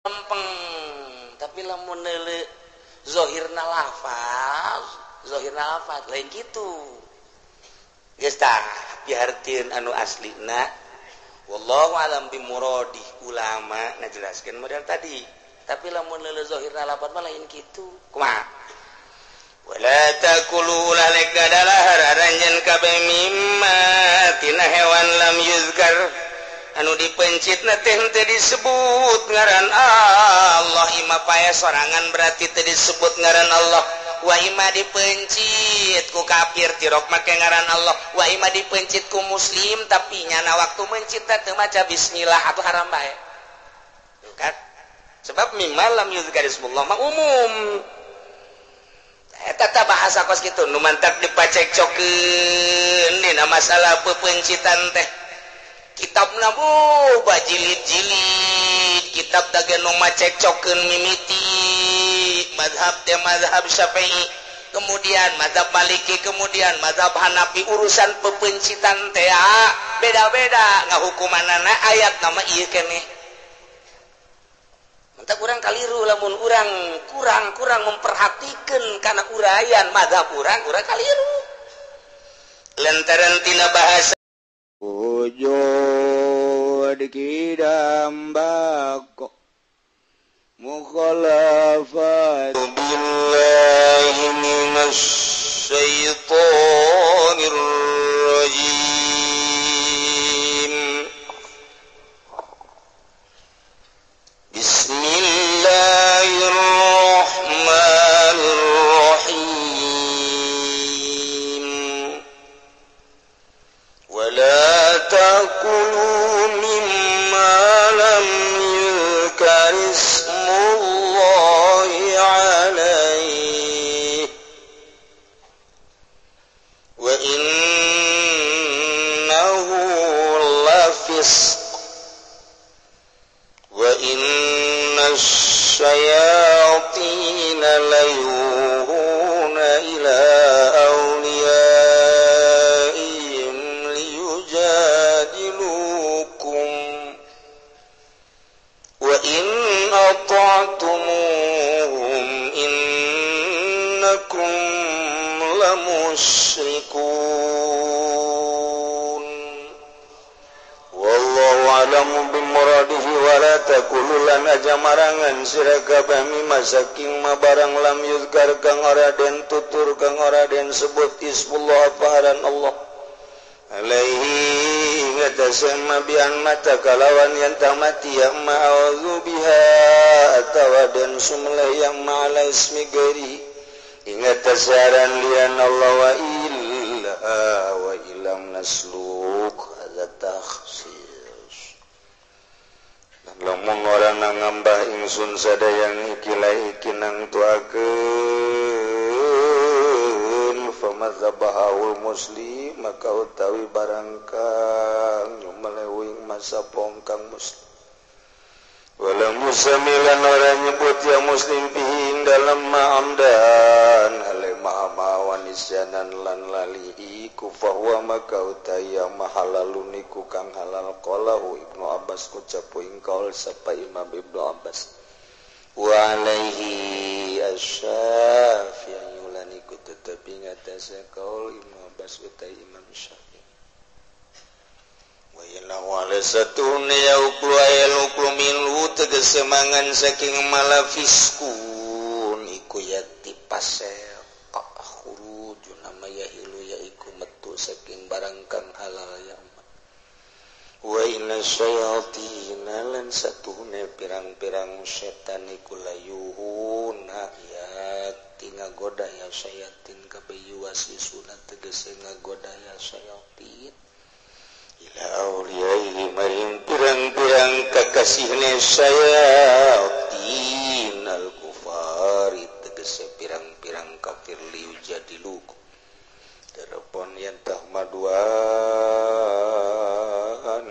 Lempeng tapi lamun neuleu zahirna lafaz, zahirna lafaz lain kitu. Geus tah pihartieun anu aslina. Wallahu alam bimuradi ulama ngajelaskeun model tadi. Tapi lamun neuleu zahirna lafaz mah lain kitu. Kumaha? Wala takulu laleka dalahar aranjeun kabeh mimma tina hewan lam yuzkar anu dipencitna teh teu disebut ngaran Allah. Ima pae sorangan berarti teu disebut ngaran Allah. Wa ima dipencit ku kafir tirok make ngaran Allah. Wa ima dipencit ku muslim tapi nyana waktu mencit teu maca bismillah atuh haram bae. Tuh kan? Sebab mimma lam yuzkar ismullah mah umum. Eta bahasa kos kitu nu mantak dipacekcokeun dina masalah pepencitan teh. Kitabna bajilid-jilid, kitab dage nu macekcokeun mimiti mazhab teh mazhab Syafi'i, kemudian mazhab Maliki, kemudian mazhab Hanafi. Urusan pepencitan teh beda-beda ngahukumanana ayat nama ieu keneh. Mantak urang kaliru lamun urang kurang-kurang memperhatikan kana uraian mazhab urang, urang kaliru. Lantaran tina bahasa wujud kidam bako mukhalafat billahi minasy syaithanir rajim. Bismillahirrahmanirrahim. Wala ta'kulu mimma lam yuzkar ismullahi alaihi wa innahu lafisq wa inna asy-syayatina layuhuna ila awliyaihim liyujadilukum wa in ata'tumuhum innakum lamusyrikun. Wallahu a'lamu bimuradihi. Wala taqulu lan aja marangan sira kabeh mimma saking ma barang lam yuzkar kang ora den tutur kang ora den sebut ismullah paharan Allah alaihi ngatasna bian mata kalawan yen mati ya ma'udzu biha atawa den sumleh yang ma'ala ismi ghairi ingat tasaran lian Allah wa illa wa ilam nasluk hadza takhsis. Lamun ora nangambah ingsun sadayang iki la iki nang tuakeun famadzabahul muslim maka utawi barang kang nyumelewing masa pongkang muslim wala musamilan ora nyebut ya muslim fihi dalam ma'amdan ale ma'amawan isyanan lan lali iku fahuwa maka utawi mahalalun iku kang halal. Qalahu Ibnu Abbas ucap ing kaul sapa Imam Ibnu Abbas wa alaihi asy-Syafi'i lan iku tetep ing atase kaul Ibnu Abbas utawi Imam Syafi'i. Wa inna walisatun yauklu ayaluklu minhu tegese mangan saking malafiskun iku yakti pasel khuruju nama yahilu yaiku metu saking barang kang halal ya. Wa inna syayatina lan satuhune pirang-pirang setan iku layuhuna yakti ngagoda ya syayatin kabeh yuwaswisuna tegese ngagoda ya syayatin ila awliyaihi maring pirang-pirang kakasihne syayatin al-kufari tegese pirang-pirang kafir liujadiluku telepon yen tah maduan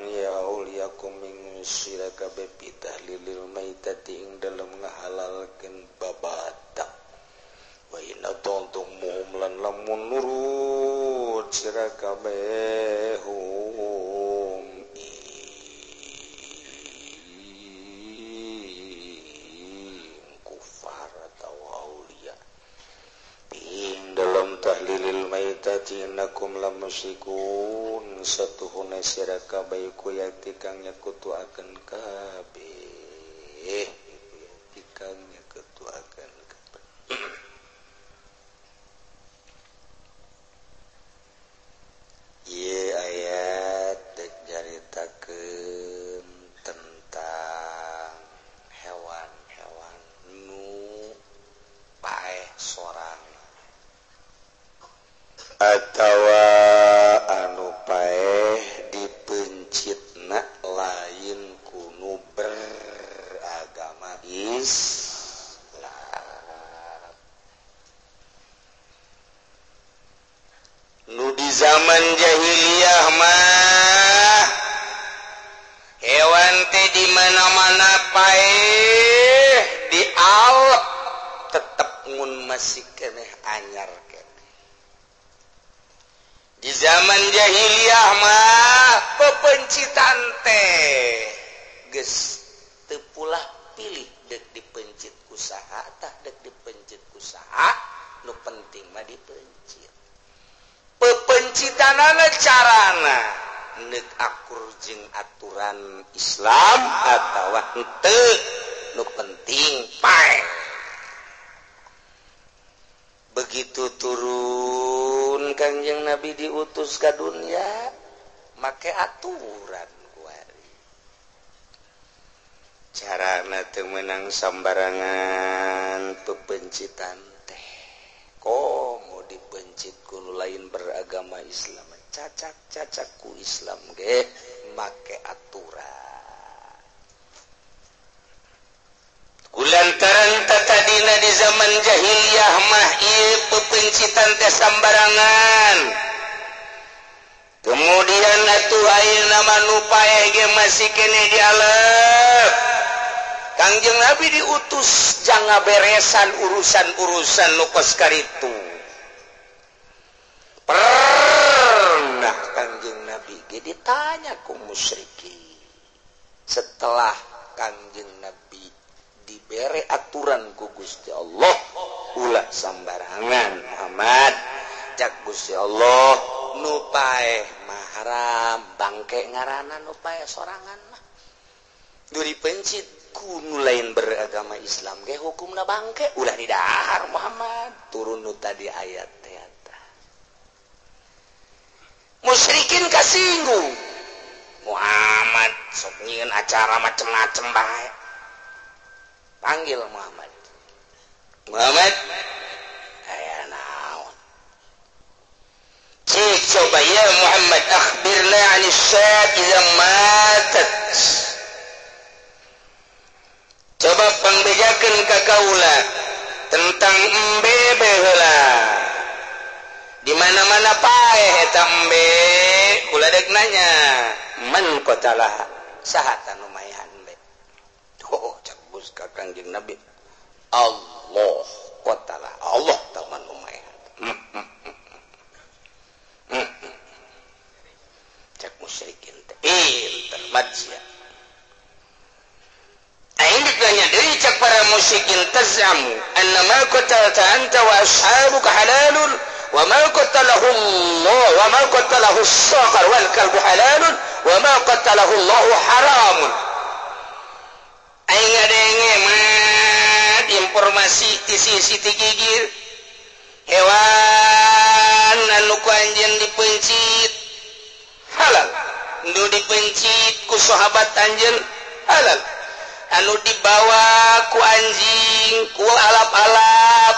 ya auliyakum min sira kabeh pitahlilil maitati ing dalem ngahalalkeun babata wa inna tontum lan lamun nurut sira kabeh hum innakum lamusyrikun satuhuna sira kabeh iku yakti kang nyakutuakeun kabeh iku yakti kang nyakutuakeun kabeh. Ieu ayat dek nyaritakeun tentang hewan-hewan nu paeh sorang atawa anu paeh dipencitna lain kunu beragama Islam. Nu di zaman jahiliyah mah hewan teh di mana-mana paeh dialep tetep mun masih keneh anyar keneh. Di zaman jahiliyah mah pepencitan teh geus teu pulah pilih dek dipencit ku saha tah dek dipencit ku saha, nu penting mah dipencit. Pepencitanana carana neuk akur jeung aturan Islam atawa henteu, nu penting paeh. Begitu turun Kangjeng Nabi diutus ka dunia make aturan kuari. Carana teu meunang sambarangan pepencitan teh. Komo dipencit ku nu lain beragama Islam, cacak-cacak ku Islam ge make aturan. Kulantaran tatadina di zaman jahiliyah mah ieu pepencitan teh sambarangan. Kemudian atuh ayeuna mah nu paeh ge masih keneh dialep. Kangjeng Nabi diutus jang ngaberesan urusan-urusan nu kos karitu. Pernah Kangjeng Nabi ge ditanya ku musyrikin. Setelah Kangjeng Nabi dibere aturan ku Gusti Allah, ulah sambarangan Muhammad. Cak Gusti Allah nu paeh mah haram, bangke ngaranna nu paeh sorangan mah. Nu dipencit ku nu lain beragama Islam ge hukumna bangke, ulah didahar Muhammad. Turun nu tadi ayat teh eta. Musyrikin kasinggung. Muhammad sok nyieun acara macem-macem bae. Panggil Muhammad. Muhammad, aya naon? Cik coba ya Muhammad, akhbirna 'anis syat idza matat. Coba pangbejakeun ka kaula tentang embe baheula. Di mana-mana paeh eta embe, kula dek nanya, man qatalaha? Saha ta nu maehan embe? Oh, cak Gus ka Kangjeng Nabi. Allah qatala, Allah ta man nu maehan. Cak musyrikin teh pinter majsia. Aing ditanya deui cak para musyrikin, tazamu anna ma qatalta anta wa ashabuka halalun wa ma qatalahu Allah wa ma qatalahu as-saqar wal kalbu halalun wa ma qatalahu Allah haramun. Aing ngadenge mat informasi ti sisi ti gigir hewan anu ku anjeun dipencit halal, nu dipencit ku sahabat anjeun halal, anu dibawa ku anjing ku alap-alap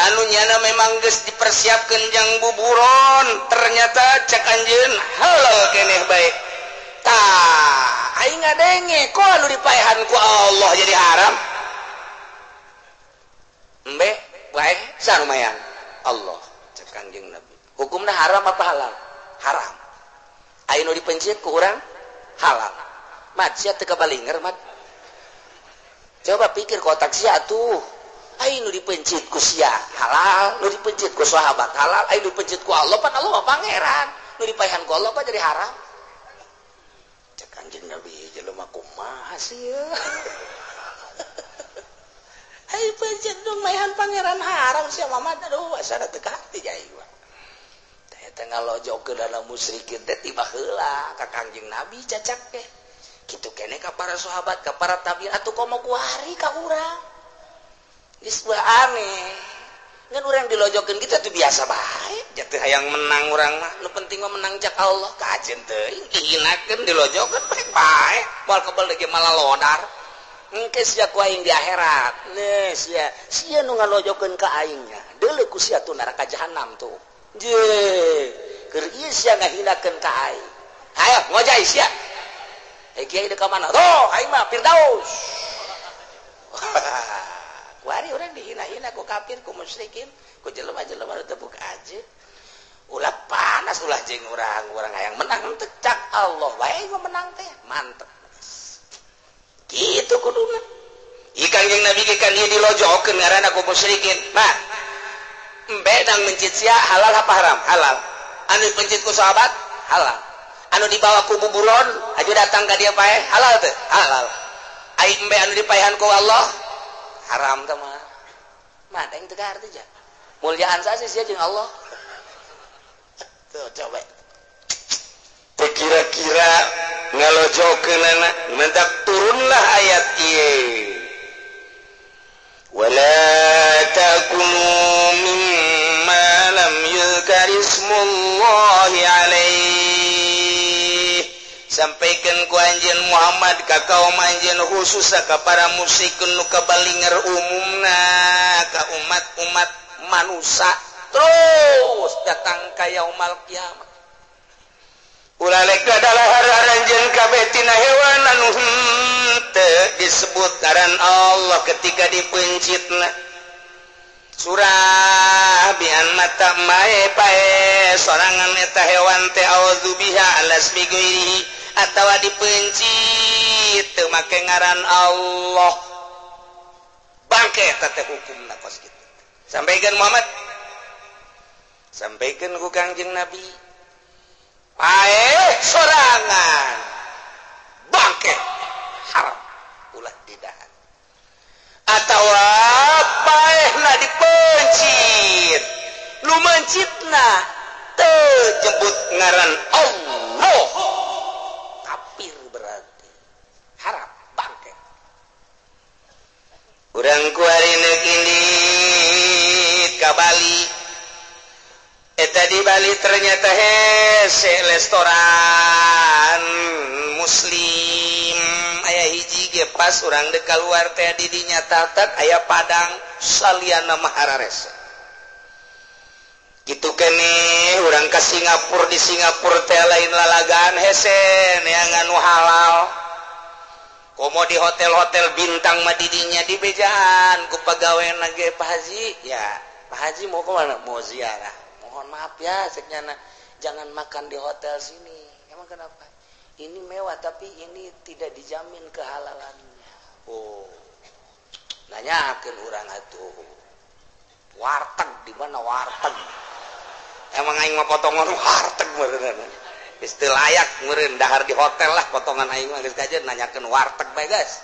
anu nyana memang geus dipersiapkeun jang buburon, ternyata cek anjeun halal keneh bae. Tah aing ngadenge kok anu dipaehan ku Allah jadi haram. Embe bae sarumayan Allah cek Kangjeng Nabi. Hukumna haram apa halal? Haram. Aya nu dipencit ku urang halal. Mat sia teu kabalinger mat. Coba pikir kotak sia tuh. Aya nu dipencit ku sia halal, nu dipencit ku sahabat halal, aya nu dipencit ku Allah pan Allah mah pangeran. Nu dipaehan ku Allah kok jadi haram? Cek Kangjeng Nabi jelema kumaha sia. Hai pencit nu maehan pangeran haram sia Muhammad, aduh asana teu kahati aing mah. Eta ngalojokeun dalam musyrikin teh tiba heula ka Kangjeng Nabi cacak teh. Kitu keneh ka para sahabat, ka para tabi'in atuh komo kuari ka urang. Geus aneh. Ngan urang dilojokeun kitu tuh biasa bae. Jatuh hayang menang urang mah, nu penting mah menang cak Allah. Kajeun teuing dihinakeun dilojokeun bae bae. Moal kebel ge malah lodar. Engke sia ku aing di akhirat. Nih sia, sia nu ngalojokeun ka aingnya. Deuleu ku sia tuh neraka jahanam tuh. Je, keur ieu sia ngahinakeun ka aing. Hayo ngojay sia. Eh kiai deuk ka mana? Tuh, aing mah Firdaus. Kuari urang dihina-hina ku kafir, ku musyrikin, ku jelema-jelema nu teu buka aja. Ulah panas ulah jeung urang, urang hayang menang teh cak Allah wae mah menang teh. Mantep. Kitu kuduna. Ieu Kangjeng Nabi ge kan ieu dilojokeun ngaranna ku musyrikin. Mah embe dang mencit sia halal apa haram? Halal. Anu dipencit ku sahabat? Halal. Anu dibawa ku buburon aju datang ka dia paeh halal teh? Halal. Ai embe anu dipaehan ku Allah? Haram teh mah. Mah da teu kaharti ja. Mulyaan sasi sia jeung Allah. Tuh coba. Teu kira-kira ngalojokeunana mentak turunlah ayat ieu. Wala takulu mimma lam yuzkar ismullahi alaihi. Sampaikan ku anjeun Muhammad ka kaum anjeun khususna ka para musyrikun nu kabalinger umumna ka umat-umat manusia terus datang ka yaumal kiamat. Ulah lek dalahar anjeun kabeh tina hewan anu henteu disebut ngaran Allah ketika dipencitna. Surah bian mata mae pae sorangan eta hewan teh auzubiha alas biguirihi atawa dipencit teu make ngaran Allah. Bangke eta teh hukumna kos kitu. Sampaikan Muhammad. Sampaikan ku Kangjeng Nabi. Pae sorangan bangke haram ulah didahar. Atawa paehna dipencit, lu mencitna teu jebut ngaran Allah, kafir berarti haram bangke. Urang kuari neuk indit ka Bali. Eta di Bali ternyata hese restoran muslim aya hiji ge pas urang deuk kaluar teh di dinya tatak aya Padang saliana mah hararese. Kitu keneh urang ka Singapura, di Singapura teh lain lalagaan hese neangan nu halal. Komo di hotel-hotel bintang mah di dinya dibejaan ku pagaweuna ge, Pak Haji, ya Pak Haji mau kemana? Mau ziarah. Mohon maaf ya ceknyana, jangan makan di hotel sini. Emang kenapa? Ini mewah tapi ini tidak dijamin kehalalannya. Oh, nanyakeun urang atuh. Warteg di mana warteg? Emang aing mah potongan warteg meureun. Geus teu layak meureun dahar di hotel lah potongan aing mah geus kajeun nanyakeun warteg bae guys.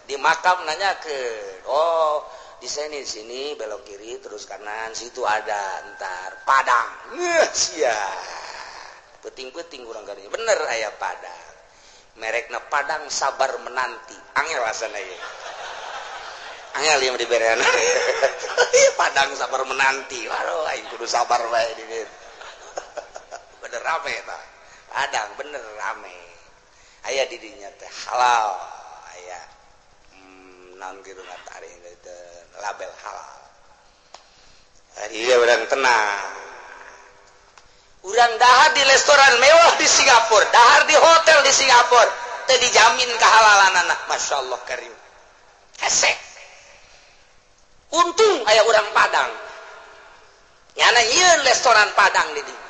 Di makam nanyakeun. Oh, di sini sini belok kiri terus kanan situ ada ntar Padang. Ngeuh sia. Penting-penting urang kadinya. Bener aya Padang. Merekna Padang sabar menanti. Angel asana ieu. Angel ieu diberean. Padang sabar menanti. Waduh aing kudu sabar bae di dieu. Bener rame eta. Padang bener rame. Aya di dinya teh halal. Aya naon kitu ngatari teh label halal. Hari ieu urang tenang. Urang dahar di restoran mewah di Singapura, dahar di hotel di Singapura, teu dijamin kehalalanana. Masya Allah karim. Hese. Untung aya urang Padang. Nyana ieu restoran Padang di dieu.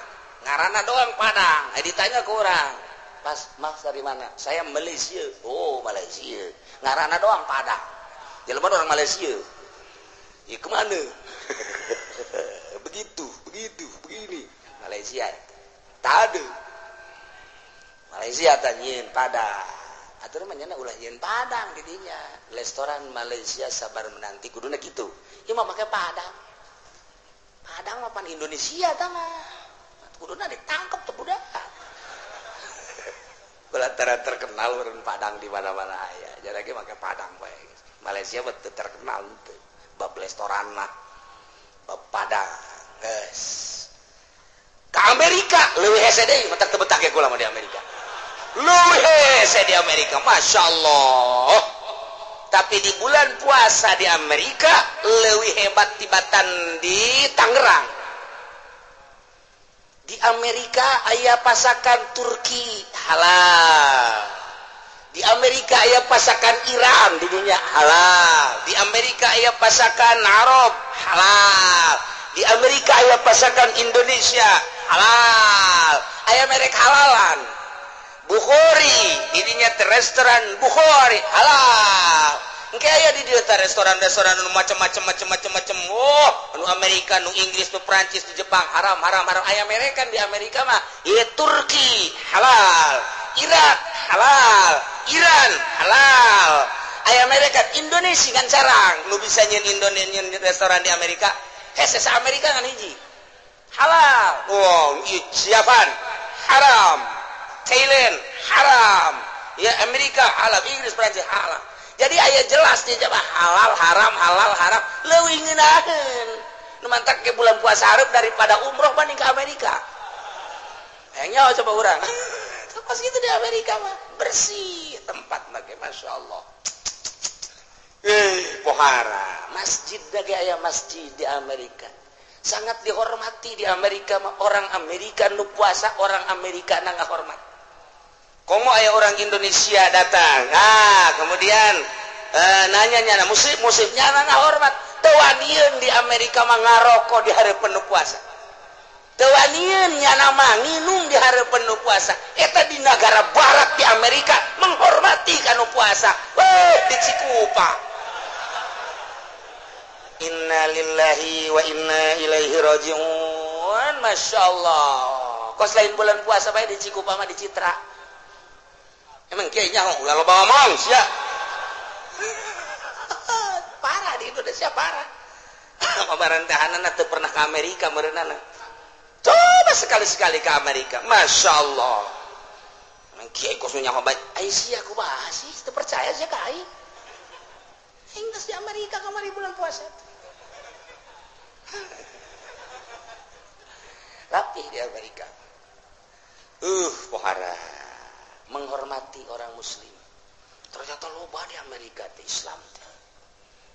Ngaranna doang Padang. Aya ditanya ke urang, "Pas, Mas dari mana?" "Saya Malaysia." "Oh, Malaysia." Ngaranna doang Padang. Jelema orang Malaysia. Ya kemana? Begitu, begitu, begini. Malaysia. Tak ada. Malaysia tanyin Padang. Atuh mah nyana ulah nyeun Padang di dinya. Restoran Malaysia sabar menanti kuduna kitu. Ieu mah make Padang. Padang mah pan Indonesia tah mah. Kuduna ditangkep tuh budak. Belantara terkenal urang Padang di mana-mana aya. Jadi ge make Padang bae. Malaysia betul terkenal teu. Bab restoran mah. Bab Padang. Geus. Ka Amerika leuwih hese deui, matak teu betah ge kula mah di Amerika. Leuwih hese di Amerika, Masya Allah. Tapi di bulan puasa di Amerika leuwih hebat tibatan di Tangerang. Di Amerika aya pasakan Turki halal. Di Amerika aya pasakan Iran di dunia halal. Di Amerika aya pasakan Arab halal. Di Amerika aya pasakan Indonesia halal. Aya merek halalan. Bukhari di dinya teh restoran Bukhari halal. Engke aya di dieu teh restoran-restoran nu macem-macem macem-macem macem. Oh, nu Amerika, nu Inggris, nu Prancis, nu Jepang haram haram haram. Aya merekan di Amerika mah ieu Turki halal, Irak halal, Iran halal. Aya merekan Indonesia kan sarang nu bisa nyeun Indonesia restoran di Amerika. Hese sa Amerika ngan hiji. Halal. Wow, Japan haram. Thailand haram, ya Amerika halal, Inggris, Prancis halal. Jadi aya jelas di Jawa halal haram halal haram leuwih ngeunaheun. Nu mantak ke bulan puasa hareup daripada umroh banding ke Amerika. Hayang nyawa coba urang. Pas gitu di Amerika mah bersih tempat mah ge Masya Allah. Pohara masjid lagi aya masjid di Amerika. Sangat dihormati di Amerika mah orang Amerika nu puasa orang Amerika na ngahormat. Komo aya orang Indonesia datang. Nah, kemudian nanya nyana muslim nyana ngahormat. Teu wanieun di Amerika mah ngaroko di hareupeun nu puasa. Teu wanieun nyana mah nginum di hareupeun nu puasa. Eta di negara barat di Amerika menghormati kanu puasa. Weh, di Cikupa. Innalillahi wa inna ilaihi rajiun. Masya Allah. Kos lain bulan puasa bae di Cikupa mah di Citra. Emang kiai nyaho ulah loba ngomong sia. Parah di Indonesia parah. Pamarantahanana teu pernah ke Amerika meureunana. Coba sekali-sekali ke Amerika. Masya Allah. Emang kiai kos nyaho bae. Ai sia kumaha sih? Teu percaya sia ka aing. Aing geus di Amerika kamari bulan puasa. Rapi di Amerika. Pohara. Menghormati orang muslim. Ternyata loba di Amerika di Islam.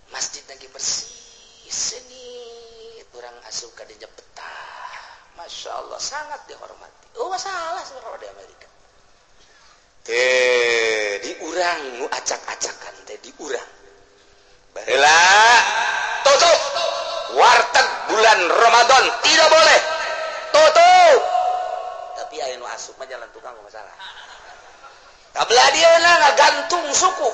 Masjid lagi bersih, sengit, orang asup ka dinya betah. Masya Allah sangat dihormati. Oh masalah sebenarnya di Amerika. Teh diurang nu acak-acakan teh diurang. Baheula tutup warteg bulan Ramadan tidak boleh tutup. Tapi aya nu asup mah jalan tukang masalah. Kabelah dia ngagantung suku.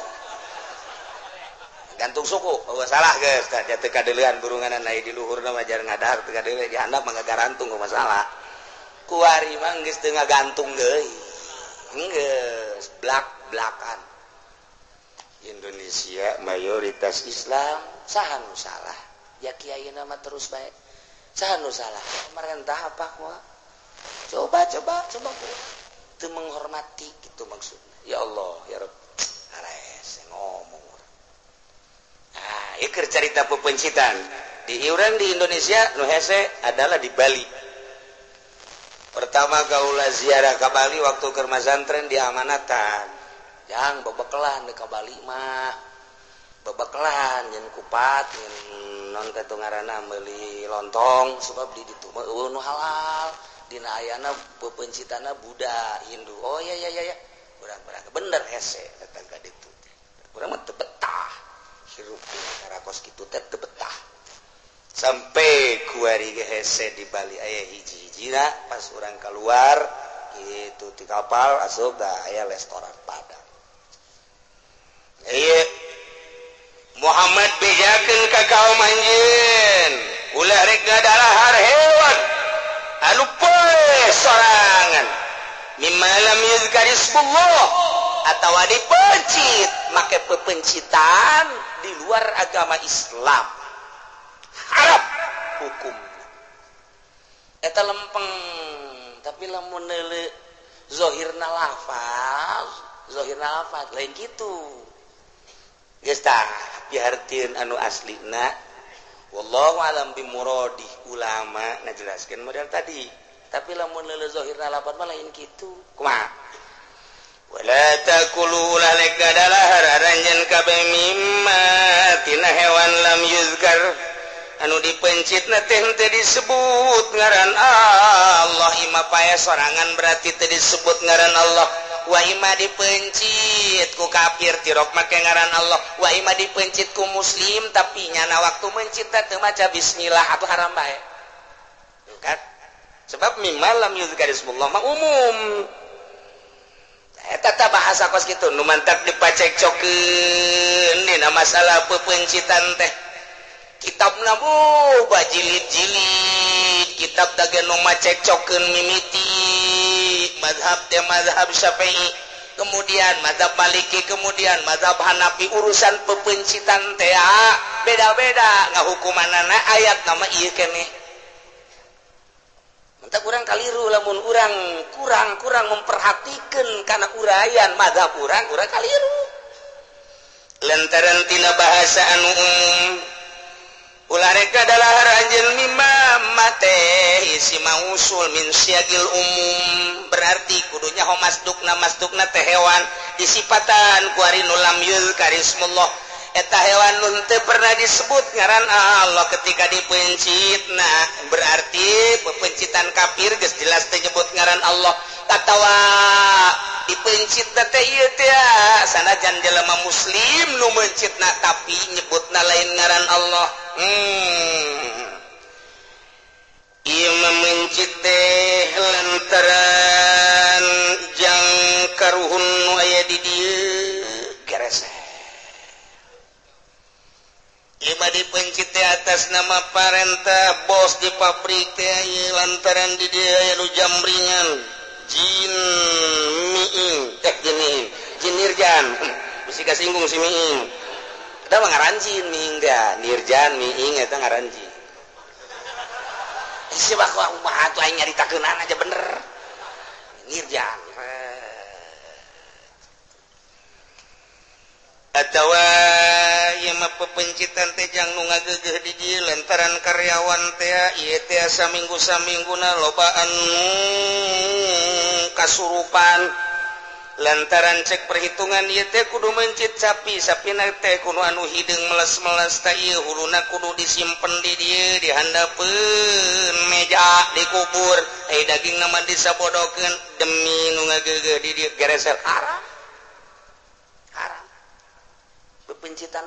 Gantung suku, oh salah geus, tah teu kadeulean burunganan aya di luhurna mah jar ngadahar teu kadeule di handap mah ngagarantung kumaha salah. Kuari mah geus teu ngagantung deui. Geus blak-blakan. Indonesia mayoritas Islam, saha nu salah? Ya kiai mah terus bae. Saha nu salah? Pemerintah apa kumaha? Coba coba coba itu menghormati gitu maksudnya. Ya Allah, ya Rabb. Ares ngomong. Nah, ieu keur carita pepencitan. Di urang di Indonesia nu hese adalah di Bali. Pertama gaula ziarah ka Bali waktu keur masantren di amanatan. Jang bebekelan ka Bali mah. Bebekelan nyen kupat, nyen non teh ngaranna meuli lontong sebab di ditu mah eueuh nu halal. Dina ayana pepencitana Buddha, Hindu. Oh ya ya ya ya. Urang berangkat bener hese datang ka ditu. Urang mah teu betah. Hirup di negara kos kitu teh teu betah. Sampai kuari ge hese di Bali aya hiji-hijina pas urang keluar gitu di kapal asup dah aya restoran Padang. Ieu Muhammad bejakeun ka kaum anjeun ulah rek ngadalahar hewan anu poe sorangan mimma lam yuzkar ismullah atawa dipencit make pepencitan di luar agama Islam haram hukumna. Eta lempeng Tapi lamun neuleu zahirna lafaz, zahirna lafaz lain kitu. Geus tah pihartieun anu aslina. Wallahu alam bimuradi ulama ngajelaskeun model tadi. Tapi lamun neuleu zahirna lafaz mah lain kitu. Kumaha? Wala takulu ulah lek gadalahar aranjeun kabeh mimma tina hewan lam yuzkar anu dipencitna teh teu disebut ngaran Allah. Ima pae sorangan berarti teu disebut ngaran Allah. Wa ima dipencit ku kafir tirok make ngaran Allah. Wa ima dipencit ku muslim tapi nyana waktu mencit teu maca bismillah atuh haram bae. Tuh kan? Sebab mimma lam yuzkar ismullah mah umum. Eta tah bahasa kos kitu nu mantak dipacekcokeun dina masalah pepencitan teh. Kitabna bajilid-jilid, kitab dage nu macekcokeun mimiti mazhab teh mazhab Syafi'i, kemudian mazhab Maliki, kemudian mazhab Hanafi. Urusan pepencitan teh beda-beda ngahukumanana ayat nama ieu keneh. Entah kurang kaliru lamun urang kurang memperhatikan karena uraian mazhab urang kurang kaliru. Lantaran tina bahasa anu umum ulah rek dalahar anjeun mimma mate isi mausul min syagil umum, berarti kudunya homasdukna teh hewan disipatan ku ari nu lam yuzkar ismullah. Eta hewan nu teu pernah disebut ngaran Allah ketika dipencitna, berarti pepencitan kafir geus jelas teu nyebut ngaran Allah. Atawa dipencitna teh ieu teh sanajan jelema muslim nu mencitna tapi nyebutna lain ngaran Allah. Ieu mencit teh lantaran jang karuhun nu aya di dieu gerese. Ima dipencit di atas nama parentah bos di pabrik teh lantaran di dieu aya nu jamringan jin miing teh jin jin nirjan bisi kasinggung si miing eta mah ngaran jin miing teh nirjan miing eta ngaran jin. Si bakwa kumaha atuh aing nyaritakeunana aja bener nirjan atawa ieu mah pepencitan teh jang nu ngageugeuh di dieu lantaran karyawan teh ieu teh saminggu-samingguna lobaan kasurupan lantaran cek perhitungan ieu teh kudu mencit sapi, sapina teh kudu anu hideung meles-meles teh ieu huluna kudu disimpen di dieu dihandapeun meja dikubur ai dagingna mah disabodokeun demi nu ngageugeuh di dieu geresel haram. Haram. Pepencitan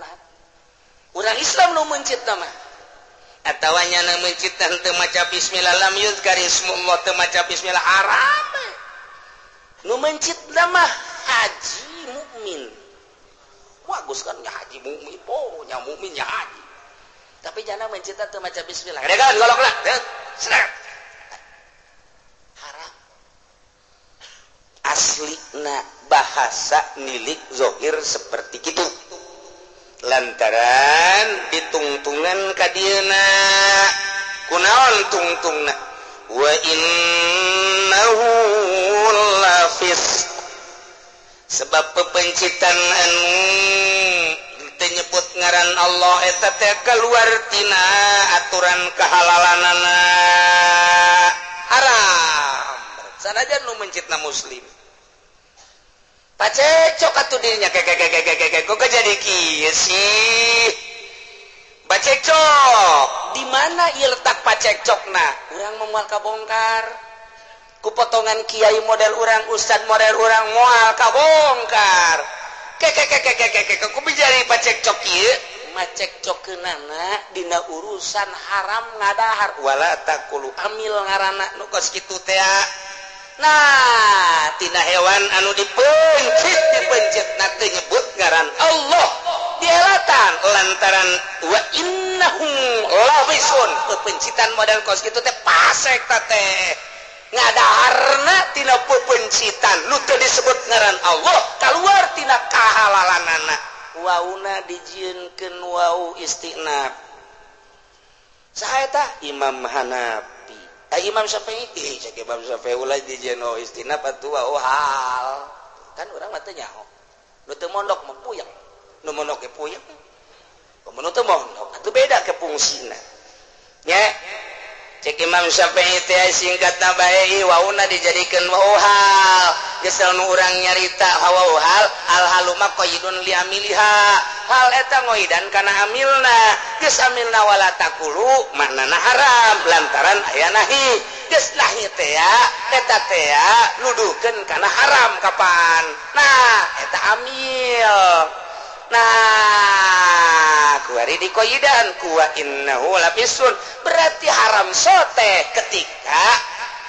urang Islam nu mencit mah atawa nyana mencit teu maca bismillah lam yuzkar ismullah teu maca bismillah haram. Nu mencit mah haji mukmin. Bagus kan nya haji mukmin, oh nya mukmin nya haji. Tapi jana mencit teu maca bismillah. Gedekan golokna. Seret. Haram. Aslina bahasa milik zohir seperti kitu. Lantaran ditungtungan ka dieuna kunaon tungtungna wa innahu lafis, sebab pepencitan anu teu nyebut ngaran Allah eta teh keluar tina aturan kehalalanana haram sanajan nu mencitna muslim. Pacekcok atuh dirinya kek kok jadi kieu sih. Pacekcok di mana ieu letak pacekcokna? Urang moal kabongkar. Ku potongan kiai model urang, ustad model urang moal kabongkar. Kek kok jadi pacekcok ieu? Macekcokeunana dina urusan haram ngadahar wala taqulu amil ngaranna nu kos kitu teh. Nah, tina hewan anu dipencit na teu nyebut ngaran Allah dielatan lantaran wa innahum lafisun. Pepencitan model kos kitu teh pasek ta teh ngadaharna tina pepencitan nu teu disebut ngaran Allah kaluar tina kahalalanana. Wauna dijieunkeun wau istinab. Saha eta? Imam Hanafi. Ai Imam Syafi'i ih cek Imam Syafi'i ulah dijeno istinaf atuh wa hal. Kan urang mah teu nyaho. Nu teu mondok mah puyeng. Nu mondok ge puyeng. Komo nu teu mondok atuh beda ke fungsina. Nya cek Imam Syafi'i teh singkatna bae wauna dijadikeun wau hal. Geus nu urang nyarita wau hal al halu mah qaidun li amiliha. Hal eta ngoidan kana amilna. Geus amilna wala taqulu maknana haram lantaran aya nahi. Geus nahi teh eta teh nuduhkeun kana haram kapan. Nah eta amil. Nah kuari dikoidan kuwa innahu lafisun berarti haram sote ketika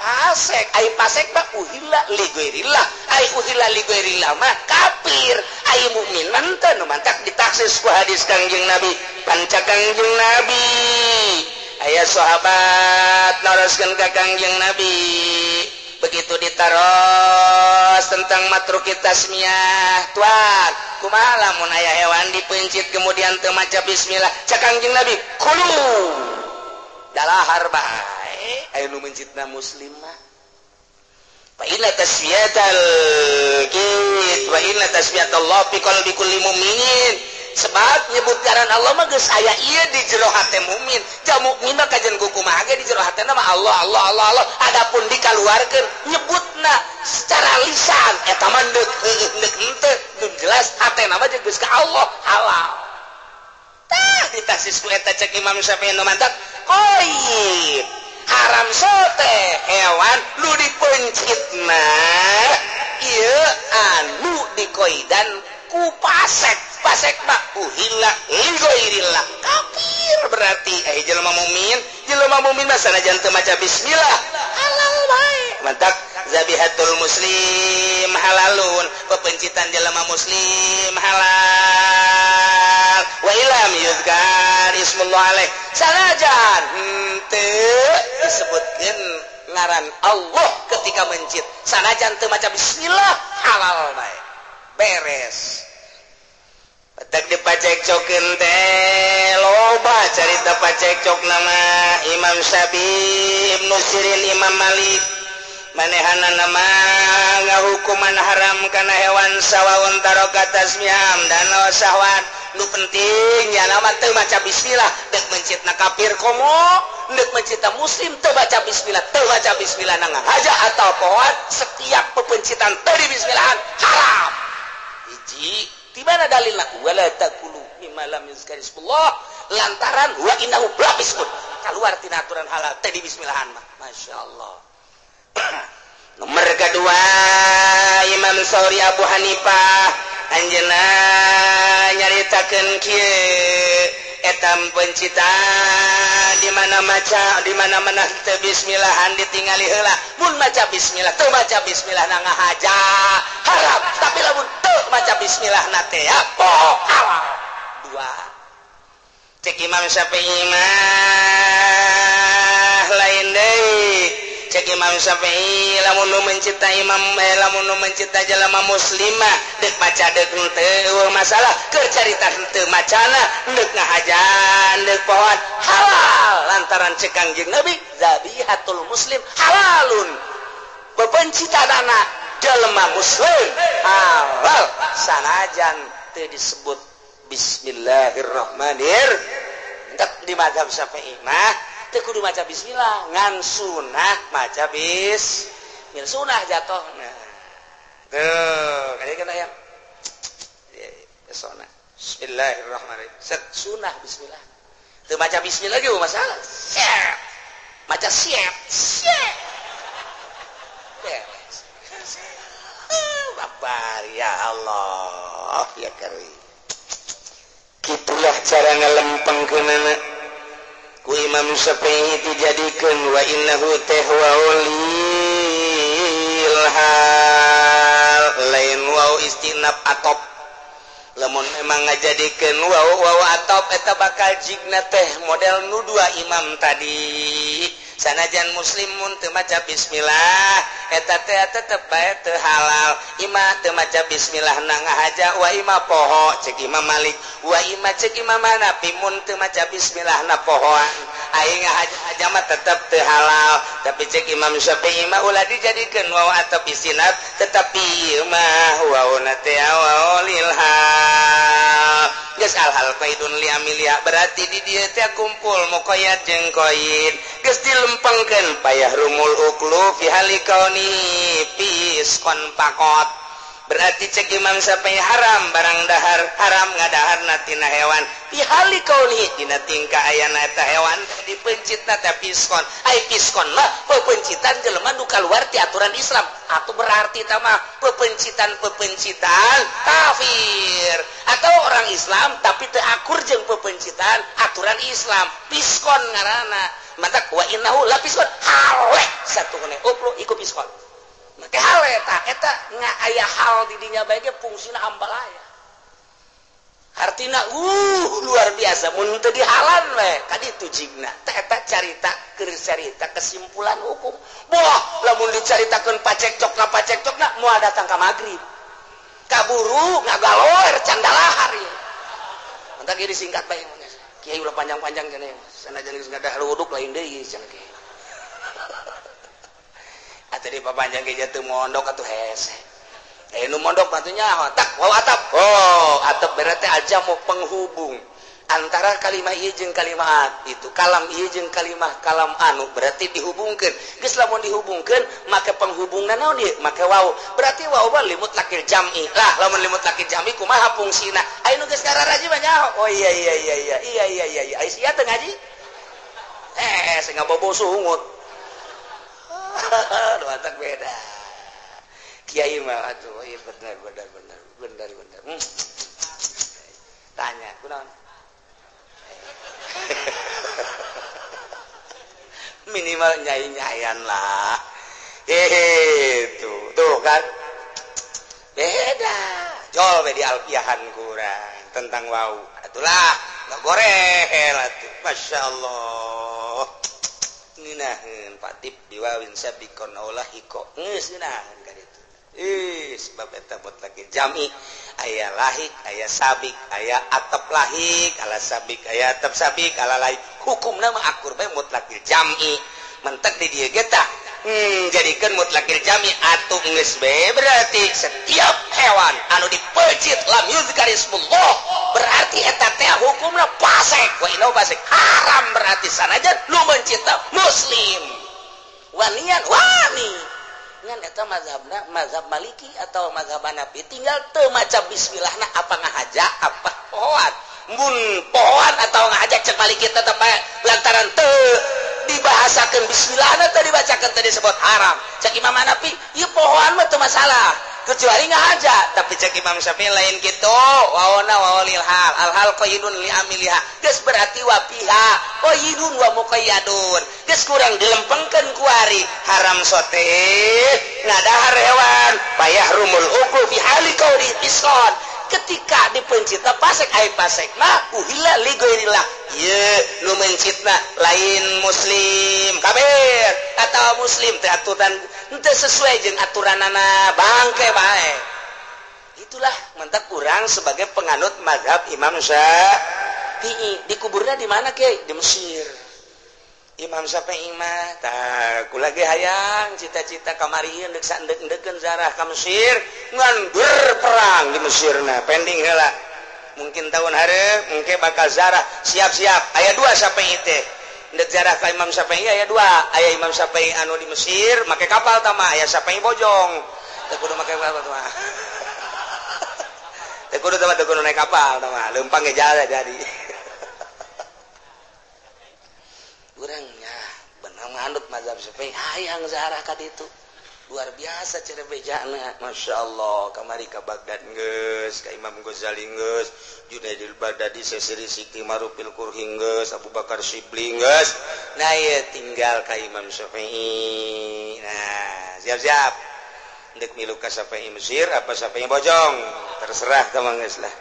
pasek. Ai pasek mah uhilla li ghairillah. Ai uhilla li ghairillah mah kafir. Ai mukmin mah teu nu mantak ditaksis ku hadis Kangjeng Nabi. Panca Kangjeng Nabi aya sahabat naroskeun ka Kangjeng Nabi begitu ditaros tentang matruki tasmiyah tuan kumaha lamun aya hewan dipencit kemudian teu maca bismillah cak Kangjeng Nabi kulu dalahar bae aya nu mencitna muslim mah fa inna tasmiyatal kit wa inna tasmiyatallah fi qalbi kulli mu'minin sebab nyebut ngaran Allah mah geus aya ieu di jero hate mukmin. Ja mukmin mah kajen kumaha ge di jero hatena mah Allah Allah Allah Allah. Adapun dikaluarkeun nyebutna secara lisan eta mah deuk heueuh deuk henteu nu jelas hatena mah geus ka Allah halal. Tah ditaksis ku eta cek Imam Syafi'i nu mantak qoib haram sote hewan nu dipencitna ieu anu dikoidan ku pasek. Pasek mah uhilla li ghairillah kafir berarti jelema mukmin mah sanajan teu maca bismillah halal bae mantak zabihatul muslim halalun pepencitan jelema muslim halal wa ilam yuzkar ismullah alaih sanajan henteu disebutkeun ngaran Allah ketika mencit sanajan teu maca bismillah halal bae beres. Petak dipacekcokeun teh loba carita pacekcok nama Imam Syafi'i, Ibnu Sirin, Imam Malik manehana nama ngahukuman haram kana hewan sawaun taroka tasmiyam dan sahwat nu penting nya nama teu maca bismillah deuk mencitna kafir komo deuk mencitna muslim teu baca bismillah teu maca bismillah na ngahaja atau pohoan setiap pepencitan teu dibismillahan haram. Hiji di mana dalilna wala taqulu mimma lam yuzkar ismullah lantaran wa innahu lafiskun keluar tina aturan halal teh di bismillahan mah masyaallah. Nomor kedua Imam Sauri Abu Hanifah anjeunna nyaritakeun kieu eta pencitan di mana maca di mana-mana teu bismillahan ditingali heula mun maca bismillah teu maca bismillah na ngahaja haram tapi lamun teu maca bismillah na teh poho halal. Dua cek Imam Syafi'i mah lain deui cek Imam Syafi'i lamun nu mencipta imam lamun nu mencipta jelema muslimah deuk maca deuk henteu masalah keur carita henteu macana deuk ngahajan deuk pohoan halal lantaran cek Kangjeng Nabi zabihatul muslim halalun pepencitanana jelema muslim halal sanajan teu disebut bismillahirrahmanirrahim. Di mazhab Syafi'i mah teu kudu maca bismillah ngan sunah maca bismillah sunah jatuhna tuh kali kan aya pesona bismillahirrahmanirrahim set sunah bismillah teu maca bismillah ge masalah siap maca siap siap beres babar ya Allah ya karim. Kitulah cara ngalempengkeunana ku Imam Syafi'i dijadikeun wa innahu tahwaulil hal lain wau istinaf atop lamun memang ngajadikeun wau wau atop eta bakal jigna teh model nu dua imam tadi sanajan muslimun teu maca bismillah eta teh tetep bae teu halal imah teu maca bismillah na ngahaja wa imah poho cek Imam Malik wa imah cek Imam Hanafi mun teu maca bismillah na pohoan Aing ngahaja mah tetep teu halal. Tapi cek Imam Syafi'i mah ulah dijadikeun waw atau istinaf, tetapi ieu mah wawna teh waw lil hal. Geus al hal qaidun li amiliha, berarti di dieu teh kumpul muqayyad jeung qaid. Geus dilempengkeun payah rumul uklu fi hali kauni fiskon pakot. Berarti cek Imam Syafi'i haram barang dahar, haram ngadaharna tina hewan. Fi hali kauni dina tingkah ayana eta hewan dipencitna teh fiskon. Ai fiskon mah pepencitan jelema nu kaluar ti aturan Islam. Atuh berarti tah mah pepencitan-pepencitan kafir atau orang Islam tapi teu akur jeung pepencitan aturan Islam. Fiskon ngaranna. Mantak wa innahu la fiskon hale satungene uplu iku fiskon. Make hal eta eta nga aya hal di dinya bae ge fungsina ambalaya. Artina luar biasa mun teu dihalan we ka ditu jigna. Teh eta carita keur carita kesimpulan hukum. Boh lamun dicaritakeun pacekcokna moal datang ka magrib. Kaburu ngagaloer candalahar ieu. Mantak ieu disingkat bae mun kiai ulah panjang-panjang cenah. Sanajan geus ngadah wuduk lain deui cenah kiai. Atau di papanjang ge teu mondok atuh hese. Nu mondok mah teu nyaho tak waw atap. Oh, atap berarti aja mau penghubung antara kalimah ieu jeung kalimah itu, kalam ieu jeung kalimah kalam anu berarti dihubungkeun. Geus lamun dihubungkeun make penghubungna naon ieu? Make waw. Berarti waw mah limut lakil jam'i. Lah lamun limut lakil jam'i kumaha fungsina? Aya nu geus ngararaji mah nyaho. Oh iya iya iya iya iya iya iya iya. Ai sia teu ngaji? Sing ngabobo sungut. Dua tak beda. Kiai mah atuh iya benar benar benar benar benar. Tanya kunaon? Minimal nyai-nyayan lah. Itu tuh kan. Beda. Jol we di alfiahan kurang tentang wau. Atulah ngagorehel atuh. Masyaallah. Ngeunaheun patip biwawin sabikon aulahiko geus ngeunaheun ka ditu. Ih sebab eta mutlak jami aya lahik aya sabik aya atap lahik ala sabik aya atap sabik ala lahik hukumna mah akur bae mutlak jami mentek di dieu ge tah jadikeun mutlakil jami atuh geus bae berarti setiap hewan anu dipeucit lam yuzkar ismullah berarti eta teh hukumna fasik wa inna fasik haram berarti sanajan nu mencipta muslim wanian wani ngan eta mazhabna mazhab Maliki atau mazhab Hanafi tinggal teu maca bismillahna apa ngahaja apa pohoan mun pohoan atau ngahaja cek Maliki tetep bae lantaran teu dibahasakeun bismillahna teu dibacakeun teu disebut haram. Cek Imam Hanafi ieu pohoan mah teu masalah kecuali ngahaja, tapi cek Imam Syafi'i lain kitu wawana wawalil hal al hal qaidun li amiliha geus berarti wa fiha qaidun wa muqayyadun geus kurang dilempengkeun kuari haram sote ngadahar hewan payah rumul uklu fi hali kauni iskon ketika dipencitna pasek ai pasek mah uhilla li ghairillah ieu nu mencitna lain muslim kafir atau muslim teh aturan teu sesuai jeung aturanana bangke bae. Itulah mentak urang sebagai penganut mazhab Imam Syafi'i. Dikuburna di mana ke? Di Mesir. Imam Syafi'i mah tah kula ge hayang cita-cita kamarieu deuk saendek-endekeun zarah ka Mesir ngan berperang di Mesirna pending heula. Mungkin tahun hareup mungkin bakal zarah siap-siap aya dua Syafi'i teh. Ndek zarah ka Imam Syafi'i aya dua, aya Imam Syafi'i anu di Mesir make kapal tah mah aya Syafi'i bojong. Teu kudu make kapal tah mah. Teu kudu tah mah teu kudu naik kapal tah mah, leumpang ge jala jadi. Urangnya benar nganut mazhab Syafi'i hayang zarah ka ditu. Luar biasa cara bejana, Masya Allah. Kamari ka Baghdad geus, ka Imam Ghazali geus, Junaidil Baghdadi seseri Siti Marufil Kurhi geus, Abu Bakar Shibli geus. Nah ieu tinggal ka Imam Syafi'i. Nah, siap-siap. Ndek milu ka Syafi'i Mesir apa Syafi'i Bojong, terserah ka mah geus lah.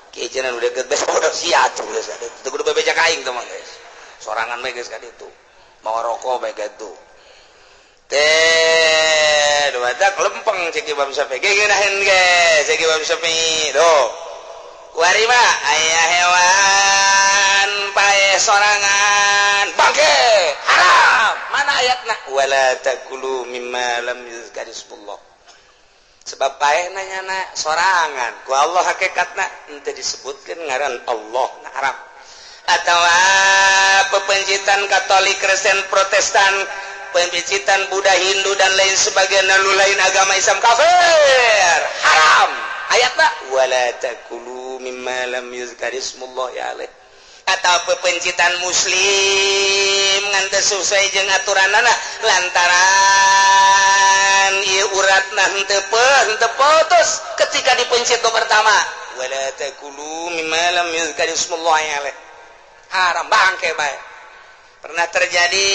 Kieu cenah nu deukeut bae bodoh sia atuh geus. Teu kudu bebeja ka aing teh mah geus. Sorangan bae geus ka ditu. Mawa rokok bae kitu. Teh dua tak lempeng cek Imam Syafi'i geunaheun ge cek Imam Syafi'i tuh kuari mah aya hewan paeh sorangan bangke ayatna wala takulu mimma lam yuzkar ismullah. Sebab paehna nyana sorangan ku Allah hakikatna henteu disebutkeun ngaran Allah na haram. Atawa pepencitan Katolik, Kristen, Protestan, pencitan Buddha, Hindu dan lain sebagainya, nu lain agama Islam kafir, haram. Ayatna wala takulu mimma lam yuzkar ismullah alaih. Atau pepencitan muslim ngan teu sesuai jeung aturanana lantaran ieu uratna henteu putus ketika dipencit nu pertama wala takulu mimma lam yuzkar ismullah alaih, haram bangke bae. Pernah terjadi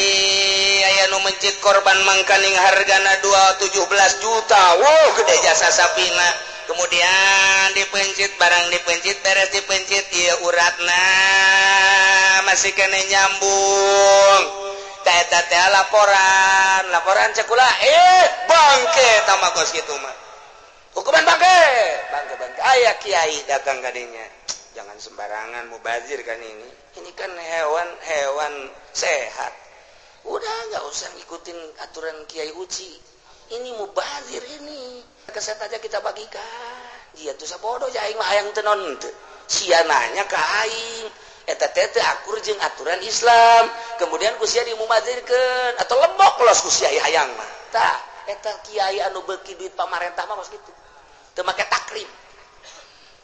aya nu mencit korban mangkaning hargana 217 juta. Wow, gede jasa sapina. Kemudian dipencit, barang dipencit, beres dipencit, ieu uratna masih kene nyambung. Ta eta teh laporan, laporan cekula, bangke tambah kos kitu mah. Hukuman bangke, bangke bangke. Aya kiai datang ka dinya. Jangan sembarangan mubazir kan ini. Ini kan hewan-hewan sehat. Udah nggak usah ngikutin aturan Kiai Uci. Ini mubazir ini. Keset aja kita bagikan. Dia tuh sabodo ya aing mah hayang teu naon teu. Sia nanya ka aing. Eta teh teu akur jeung aturan Islam. Kemudian ku sia dimubazirkeun atau lembok los ku sia hayang mah. Tah, eta kiai anu beuki duit pamarentah mah kos kitu. Teu make takrim.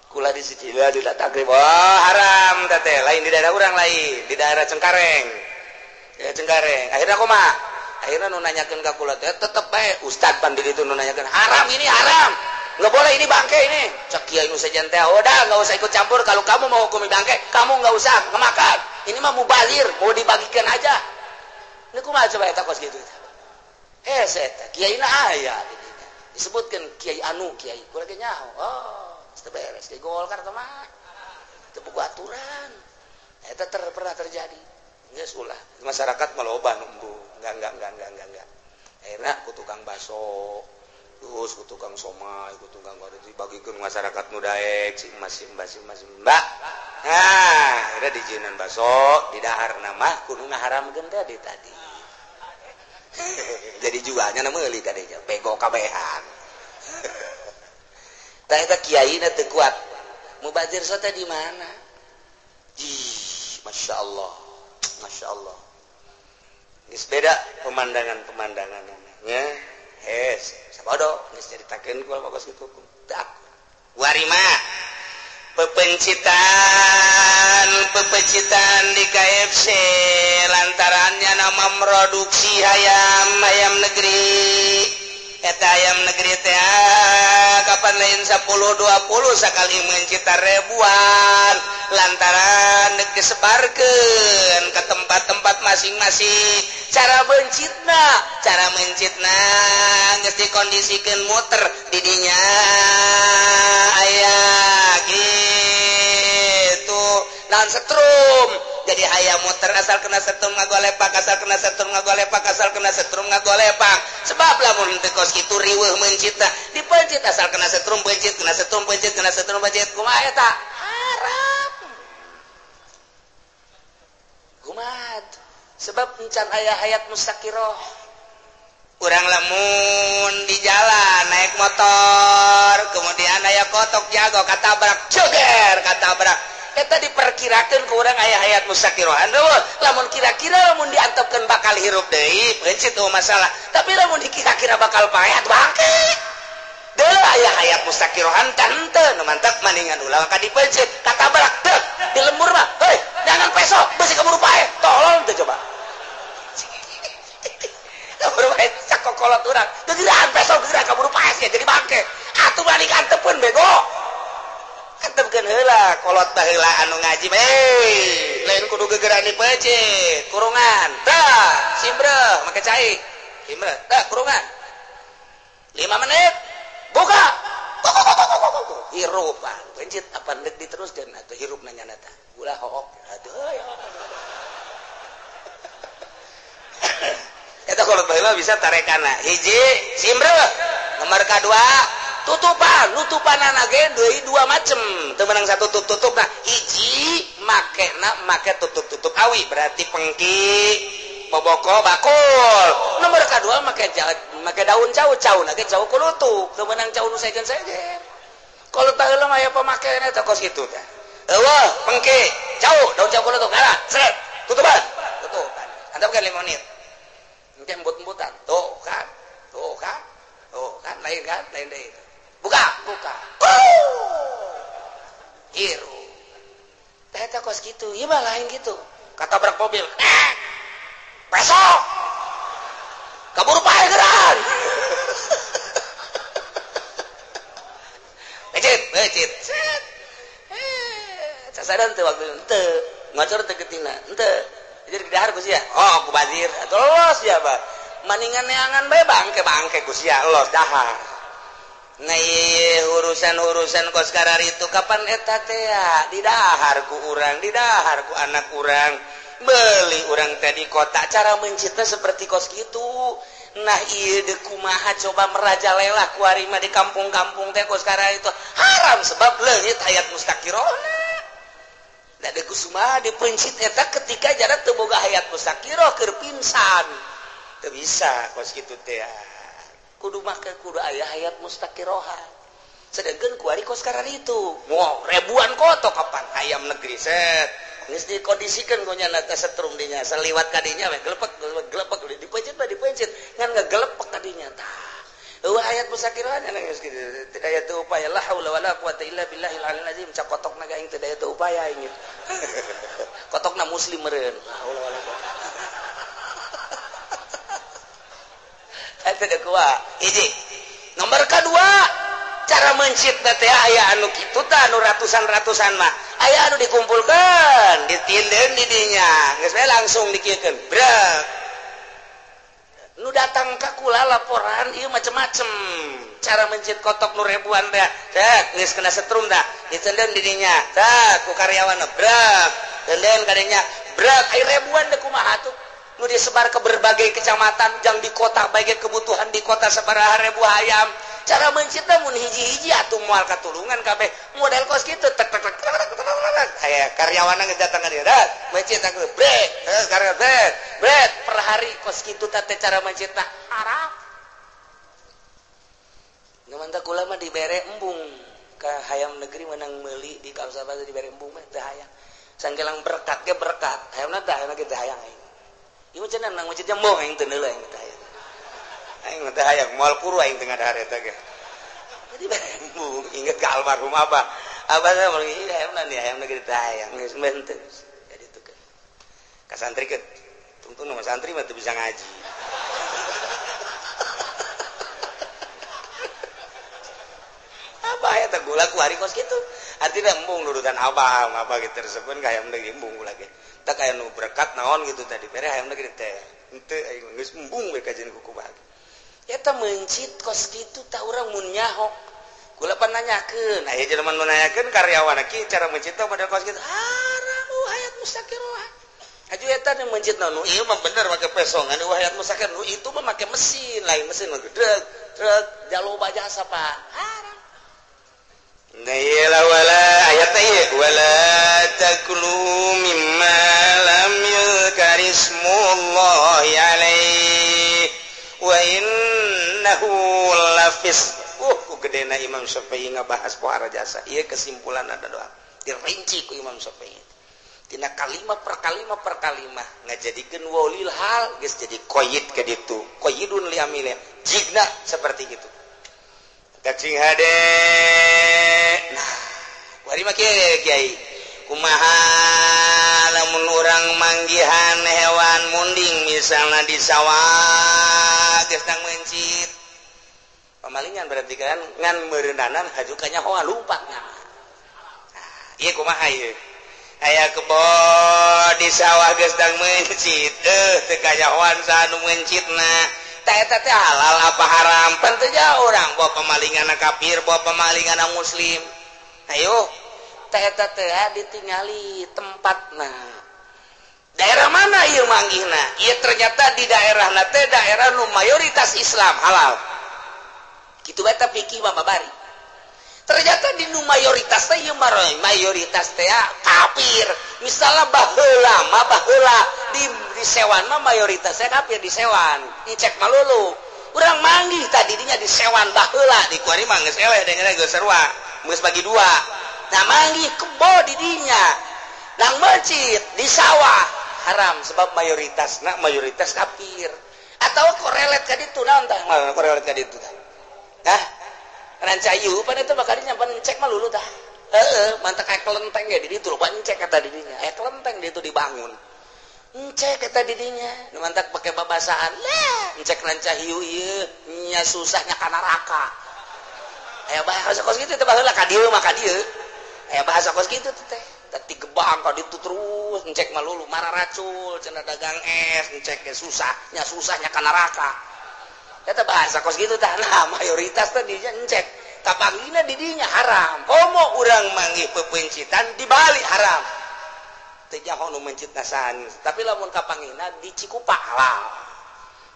Kula di Sicilia tidak takrib. Wah, haram teh lain di daerah urang lain, di daerah Cengkareng. Ya Cengkareng. Akhirnya kumaha? Akhirnya nu nanyakeun ka kula teh tetep bae ustad pan di ditu nu nanyakeun, haram ini haram. Enggak boleh ini bangke ini. Cek kiai nu sejen teh, udah enggak usah ikut campur kalau kamu mau hukumi bangke, kamu enggak usah kemakan. Ini mah mubazir, mau dibagikan aja. Ini kumaha coba eta kos kitu. Hese eta kiai na aya disebutkeun kiai anu kiai kula ge nyaho. Oh, beres di Golkar mah teu buku aturan eta pernah terjadi geus ulah masyarakat mah loba nunggu enggak akhirna ku tukang baso terus ku tukang somai ku tukang goreng dibagikeun masyarakat nu daek si mas si mbak si mas mbak. Nah akhirna dijieunan baso di daharna mah kudu ngaharamkeun tadi tadi jadi jualnya na meuli kadenya bego kabehan. Tah eta kiaina teu kuat. Mubazir sote di mana? Ih, Masya Allah. Masya Allah. Geus beda pemandangan-pemandangan nya. Hes, sabodo geus nyaritakeun ku kos kitu hukum. Teu akur. Warima pepecitan di KFC lantarannya nama produksi ayam negeri. Eta ayam negeri teh kapan lain 10 20 sakali mencita ribuan lantaran dek disebarkeun ke tempat-tempat masing-masing. Cara mencitna geus dikondisikeun muter di dinya aya gitu naon setrum. Jadi hayam muter asal kena setrum ngagolepak, asal kena setrum ngagolepak, asal kena setrum ngagolepak. Sebab lamun teu kos kitu riweuh mencitna, dipencit asal kena setrum pencit, kena setrum pencit, kena setrum pencit. Kumaha eta? Haram. Kumaha? Sebab encan aya hayat mustaqiroh. Urang lamun di jalan naik motor, kemudian aya kotok jago katabrak, joger katabrak. Eta diperkirakan ke orang ayah hayat mustaqirohan lamun kira-kira lamun diantepkeun bakal hirup deui pencit eueuh masalah, tapi lamun dikira-kira bakal paeh bangke deui ayah hayat mustaqirohan teh nu mantap maningan ulah ka dipencit katabrak deuk di lembur mah heuy jangan peso beusi keburu paeh tolong teh coba keburu paeh sakokolot urang teu geuraan peso geura kaburu paeh sia jadi bangke atuh balik antepkeun bego antepkeun heula kolot baheula anu ngaji hei lain kudu gegeran dipeucit kurungan tah simbreuh make cai simbreuh tah kurungan 5 menit buka hirup pencit apa deuk diteruskeun atuh hirup nanya tah ulah hook aduh ya eta kolot baheula bisa tarekana hiji simbreuh nomor kadua tutupan nutupanana ge deui dua macem teu meunang satu tutup. Nah hiji makena make tutup-tutup awi berarti pengki boboko bakul. Nomor kedua make make daun cau, cau nage cau kulutu. Teu meunang cau nu sejen-sejen. Kalau taheula mah aya pemakaian eta kos kitu teh. Eueuh, pengke, cau, daun cau kulutu ngala, seret, tutupan. Tutupan. Antap kan 5 menit. Engke embut-embutan. Tuh kan. Tuh kan. Tuh kan lain kan, lain deui. Buka, buka. Hiru. Teh eta kos kitu, ieu mah lain kitu. Katabrak mobil. Besok. Kabur pae geran. Becit, becit. Set. Sasaran teu waktu henteu, ngocor teu getina, henteu. Jadi didahar ku sia. Oh, ku bazir. Atuh los ya, Pak. Maningan neangan bae bangke-bangke ku sia los dahar. Nah, urusan-urusan kos karar itu kapan eta teh didahar ku urang, didahar ku anak urang. Beli urang teh di kota cara mencipta seperti kos kitu. Nah, ieu deuk kumaha coba merajalela ku ari mah di kampung-kampung teh kos karar itu haram sebab leungit hayat mustaqirona. Da deuk kumaha dipencit eta ketika jarak teu boga hayat mustaqirah keur pingsan. Teu bisa kos kitu teh. Kudu make kudu aya hayat mustaqiroha. Sedangkan ku ari kos karar itu. Wow, ribuan kotok kapan ayam negeri set. Geus dikondisikeun ku nya teh setrum dinya, saliwat kadinya we gelepek gelepek dipencet mah dipencet ngan ngagelepek kadinya tah. Eueuh hayat mustaqiroha nya geus kitu. Teu daya teu upaya la haula wala quwata illa billahil aliyil azim. Cak kotokna ge aing teu daya teu upaya aing. Kotokna muslim meureun. La haula wala quwata. Eta kedua, hiji. Nomor kedua, cara mencit teh aya anu kitu tah anu ratusan-ratusan mah. Aya anu dikumpulkeun, ditindeun di dinya. Geus bae langsung dikieukeun. Brek. Nu datang ka kula laporan ieu macem-macem. Cara mencit kotok nu ribuan teh. Cek, geus kena setrum tah. Ditindeun di dinya. Tah ku karyawanna brek. Tindeun ka dinya. Brek, ai ribuan teh kumaha tuh? Nu disebar ke berbagai kecamatan, jang di kota bagai kebutuhan di kota sabaraha ribu ayam. Cara mencitna mun hiji-hiji atuh moal katulungan kabeh. Model kos kitu tek tek tek tek. Aya karyawanna geus datang ka dieu. Mencit aku brek, karya brek, brek per hari kos kitu teh cara mencitna haram. Nu mantap kula mah dibere embung ka hayam negeri menang meuli di kawasan dibere embung mah teu hayang. Sangkelang berkat ge berkat, hayamna teh hayamna ge teu hayang aing. Ieu cenah nang masjid jembong aing teu neuleuh aing teh hayang. Aing teh hayang moal kuru aing teu ngadahar eta ge. Jadi embung inget ka almarhum abah. Abah teh mun ieu hayamna nih hayamna ge teu hayang geus henteu. Jadi itu kan. Ka santri ke tungtung mah santri mah teu bisa ngaji. Abah eta gula ku hari kos kitu. Artina embung nurutan abah, abah ge tersebut ka hayamna ge embung gula ge. Tak aya nu berkat naon gitu tadi bere hayamna gede teh henteu aing geus embung we kajian ku kumaha eta mencit kos kitu tah urang mun nyaho kula pan nanyakeun aya jelema nu nanyakeun karyawan ki cara mencit teh model kos kitu haram hayat mustaqiroh aju eta nu mencit nu ieu mah bener make pesongan hayat mustaqir nu itu mah make mesin lain mesin mah gedeg truk jaloba jasa Pak haram. Nah iyalah wala ayatnya iya wala takulu mimma lam yuzkar ismullahi alaihi wa innahu lafis. Ku gedena Imam Syafi'i ngabahas pohara jasa. Ieu kesimpulan ada doa. Dirinci ku Imam Syafi'i. Tina kalimah per kalimah per kalimah ngajadikeun walil hal geus jadi qaid ka ditu. Qaidun li amilnya. Jigna seperti itu. Kacing hade. Nah, kuari mah kieu kiai. Kumaha lamun urang manggihan hewan munding misalna di sawah geus nang mencit. Pamalingan berarti kan ngan meureunnanan haju ka nyahoa lumpat nya. Nah, ieu kumaha ieu? Aya kebo di sawah geus nang mencit, teu kanyahoan saha nu mencitna. Eta teh halal apa haram pan teu jauh urang bawa pemalingan kafir bawa pemalingan muslim ayo teh eta teh ditingali tempatna daerah mana ieu manggihna ieu ternyata di daerahna teh daerah nu mayoritas Islam halal kitu bae teh fikih mah babari ternyata di nu mayoritas teh ieu mayoritas teh kafir Misalnya baheula mah baheula di sewan mah mayoritasnya kafir di sewan. Ngecek malulu. Urang manggih tadi dinya di sewan baheula di kuari mah geus eleh deungeun geus sarua. Geus bagi dua. Nah manggih kebo di dinya. Nang masjid di sawah haram sebab mayoritasna mayoritas kafir. Atau korelet ka ditu naon tah? Korelet ka ditu tah. Hah? Rancayu pan itu bakal nyampan cek malulu tah. Heeh, mantak kayak kelenteng ya di ditu loba encek kata di dinya. Aya kelenteng di itu dibangun. Encek kata di dinya. Nu mantak pake babasaan. Lah, encek rancahiu ieu nya susahnya ka neraka. Aya bahasa kos kitu teh baheula ka dieu mah ka dieu. Aya bahasa kos kitu teh. Tadi gebang ka ditu terus encek malulu mararacul cenah dagang es encek ge susah, nya susahnya ka neraka. Eta bahasa kos kitu tah. Nah, mayoritas teh dinya encek. Kapanggina didinya haram. Komo urang manggih pepencitan di Bali haram. Teu nyaho nu mencitna saha. Tapi lamun kapanggina di Cikupa halal.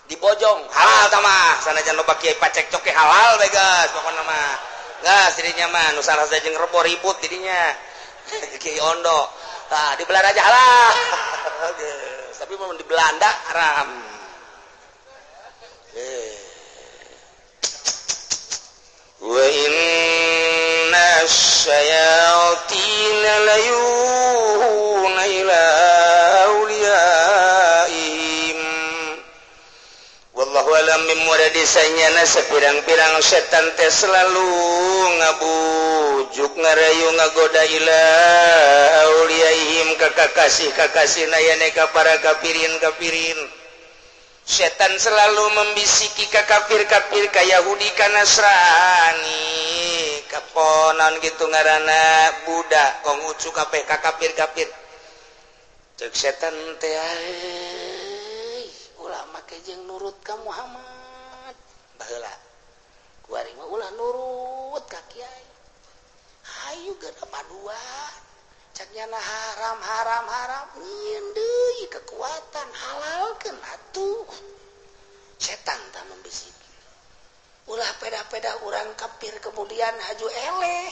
Di Bojong halal tah mah. Sanajan loba kiai pacek coke halal bae geus pokona mah. Geus didinya mah nu salah jeung rebo ribut didinya. Kiai Ondo. Tah di Belanda aja halal. Tapi mun di Belanda haram. Wa inna syayatina layuhuna ila awliyaihim. Wallahu alam bimuradi sanyana sepirang-pirang setan teh selalu ngabujuk ngarayu ngagoda ila awliyaihim ka kakasih-kakasihna yane ka para kafirin-kafirin. Setan selalu membisiki ka kafir-kafir ka Yahudi ka Nasrani kaponon gitu ngaranna Buddha Konghucu kabeh ka kafir-kafir. Cek setan teh ulah make jeung nurut ka Muhammad baheula kuari mah ulah nurut ka kiai hayu geuna paduan cek nyana haram haram haram nyieun deui kekuatan halalkeun atuh. Setan tah membisiki ulah peda-peda urang kafir kemudian haju eleh,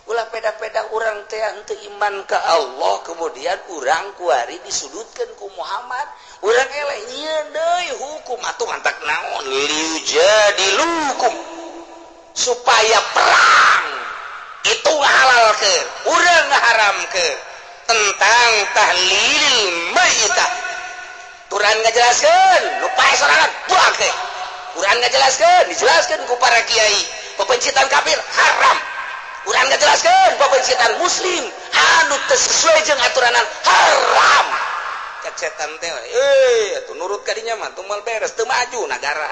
ulah peda-peda urang teh henteu iman ka Allah kemudian urang kuari disudutkeun ku Muhammad urang eleh nyieun deui hukum atuh mantak naon liujadilukum supaya perang itu ngahalalkeun urang ngaharamkeun tentang tahlil maitah. Quran ngajelaskeun nu pae sorangan buang teh. Quran ngajelaskeun dijelaskeun ku para kiai pepencitan kafir haram. Quran ngajelaskeun pepencitan muslim anu teu sesuai jeung aturanan haram. Cek setan teh atuh nurut ka dinya mah teu moal beres teu maju nagara.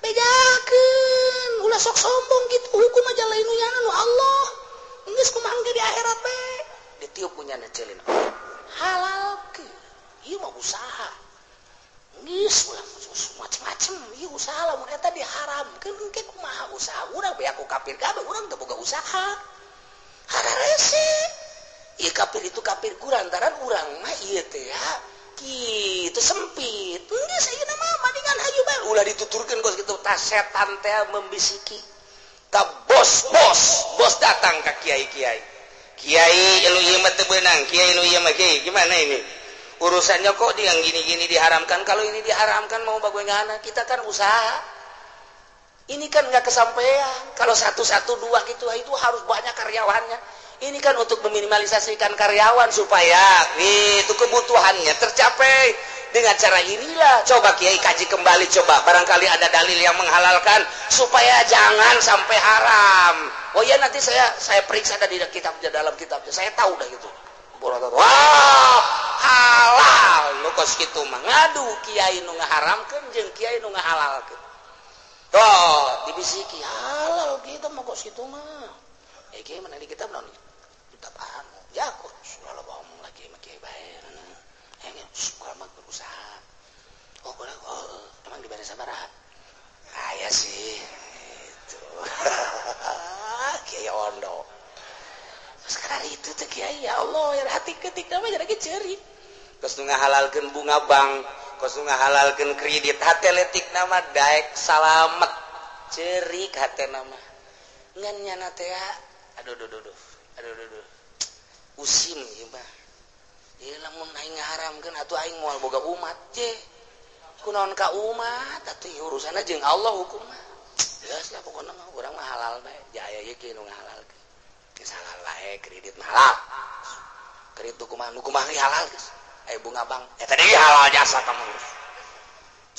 Bejakeun ulah sok sombong kitu hukum aja lain nu nyana nu Allah. Geus kumaha ge di akhirat bae. Ditiup punyana ceulina. Halalkeun. Ieu mah usaha. Geus ulah macem-macem ieu usaha lamun eta diharamkeun engke kumaha usaha urang beak ku kafir kabeh urang teu boga usaha. Hararese. Ieu kafir itu kafir ku lantaran urang mah ieu teh ya kitu sempit. Geus ayeuna mah mendingan hayu bae ulah dituturkeun kos kitu tah setan teh membisiki ka bos-bos, bos datang ka kiai-kiai. Kiai lu ieu mah teu beunang, kiai lu ieu mah kiai gimana ini? Urusannya kok yang gini-gini diharamkan, kalau ini diharamkan mau bagaimana? Kita kan usaha. Ini kan nggak kesampaian. Kalau 1, 1, 2 gitu itu harus banyak karyawannya. Ini kan untuk meminimalisasikan karyawan supaya itu kebutuhannya tercapai. Dengan cara inilah coba kiai kaji kembali coba barangkali ada dalil yang menghalalkan supaya jangan sampai haram. Oh ya nanti saya periksa dari kitabnya dalam kitabnya. Saya tahu dah gitu. Wah, halal nu kos kitu mah ngadu kiai nu ngaharamkeun jeung kiai nu ngahalalkeun. Tuh, dibisiki halal kita mah kos kitu mah. Kiai mana di kitab naon? Kitab anu. Ya kok selalu ngomong lagi mah kiai bae. Suka mah berusaha. Oh, boleh, oh, emang diberi sabaraha? Kaya sih itu. Kiai Ondo. Terus karena itu teh kiai ya Allah, ya hati ketik nama jadi cerik. Kos nu ngahalalkeun bunga bank, kos nu ngahalalkeun kredit, hate letik nama daek salamet. Cerik hate nama. Ngan nyana teh aduh duh duh duh. Aduh duh duh. Usim ieu mah. Ieu lamun aing ngaharamkeun atuh aing moal boga umat je. Kunaon ka umat atuh urusanna jeung Allah hukum mah. Geus lah pokona mah urang mah halal bae. Jaya ieu kieu nu ngahalalkeun. Geus halal bae kredit mah halal. Kredit kumaha nu kumaha halal geus. Aya bunga bank eta deui halal jasa kamu.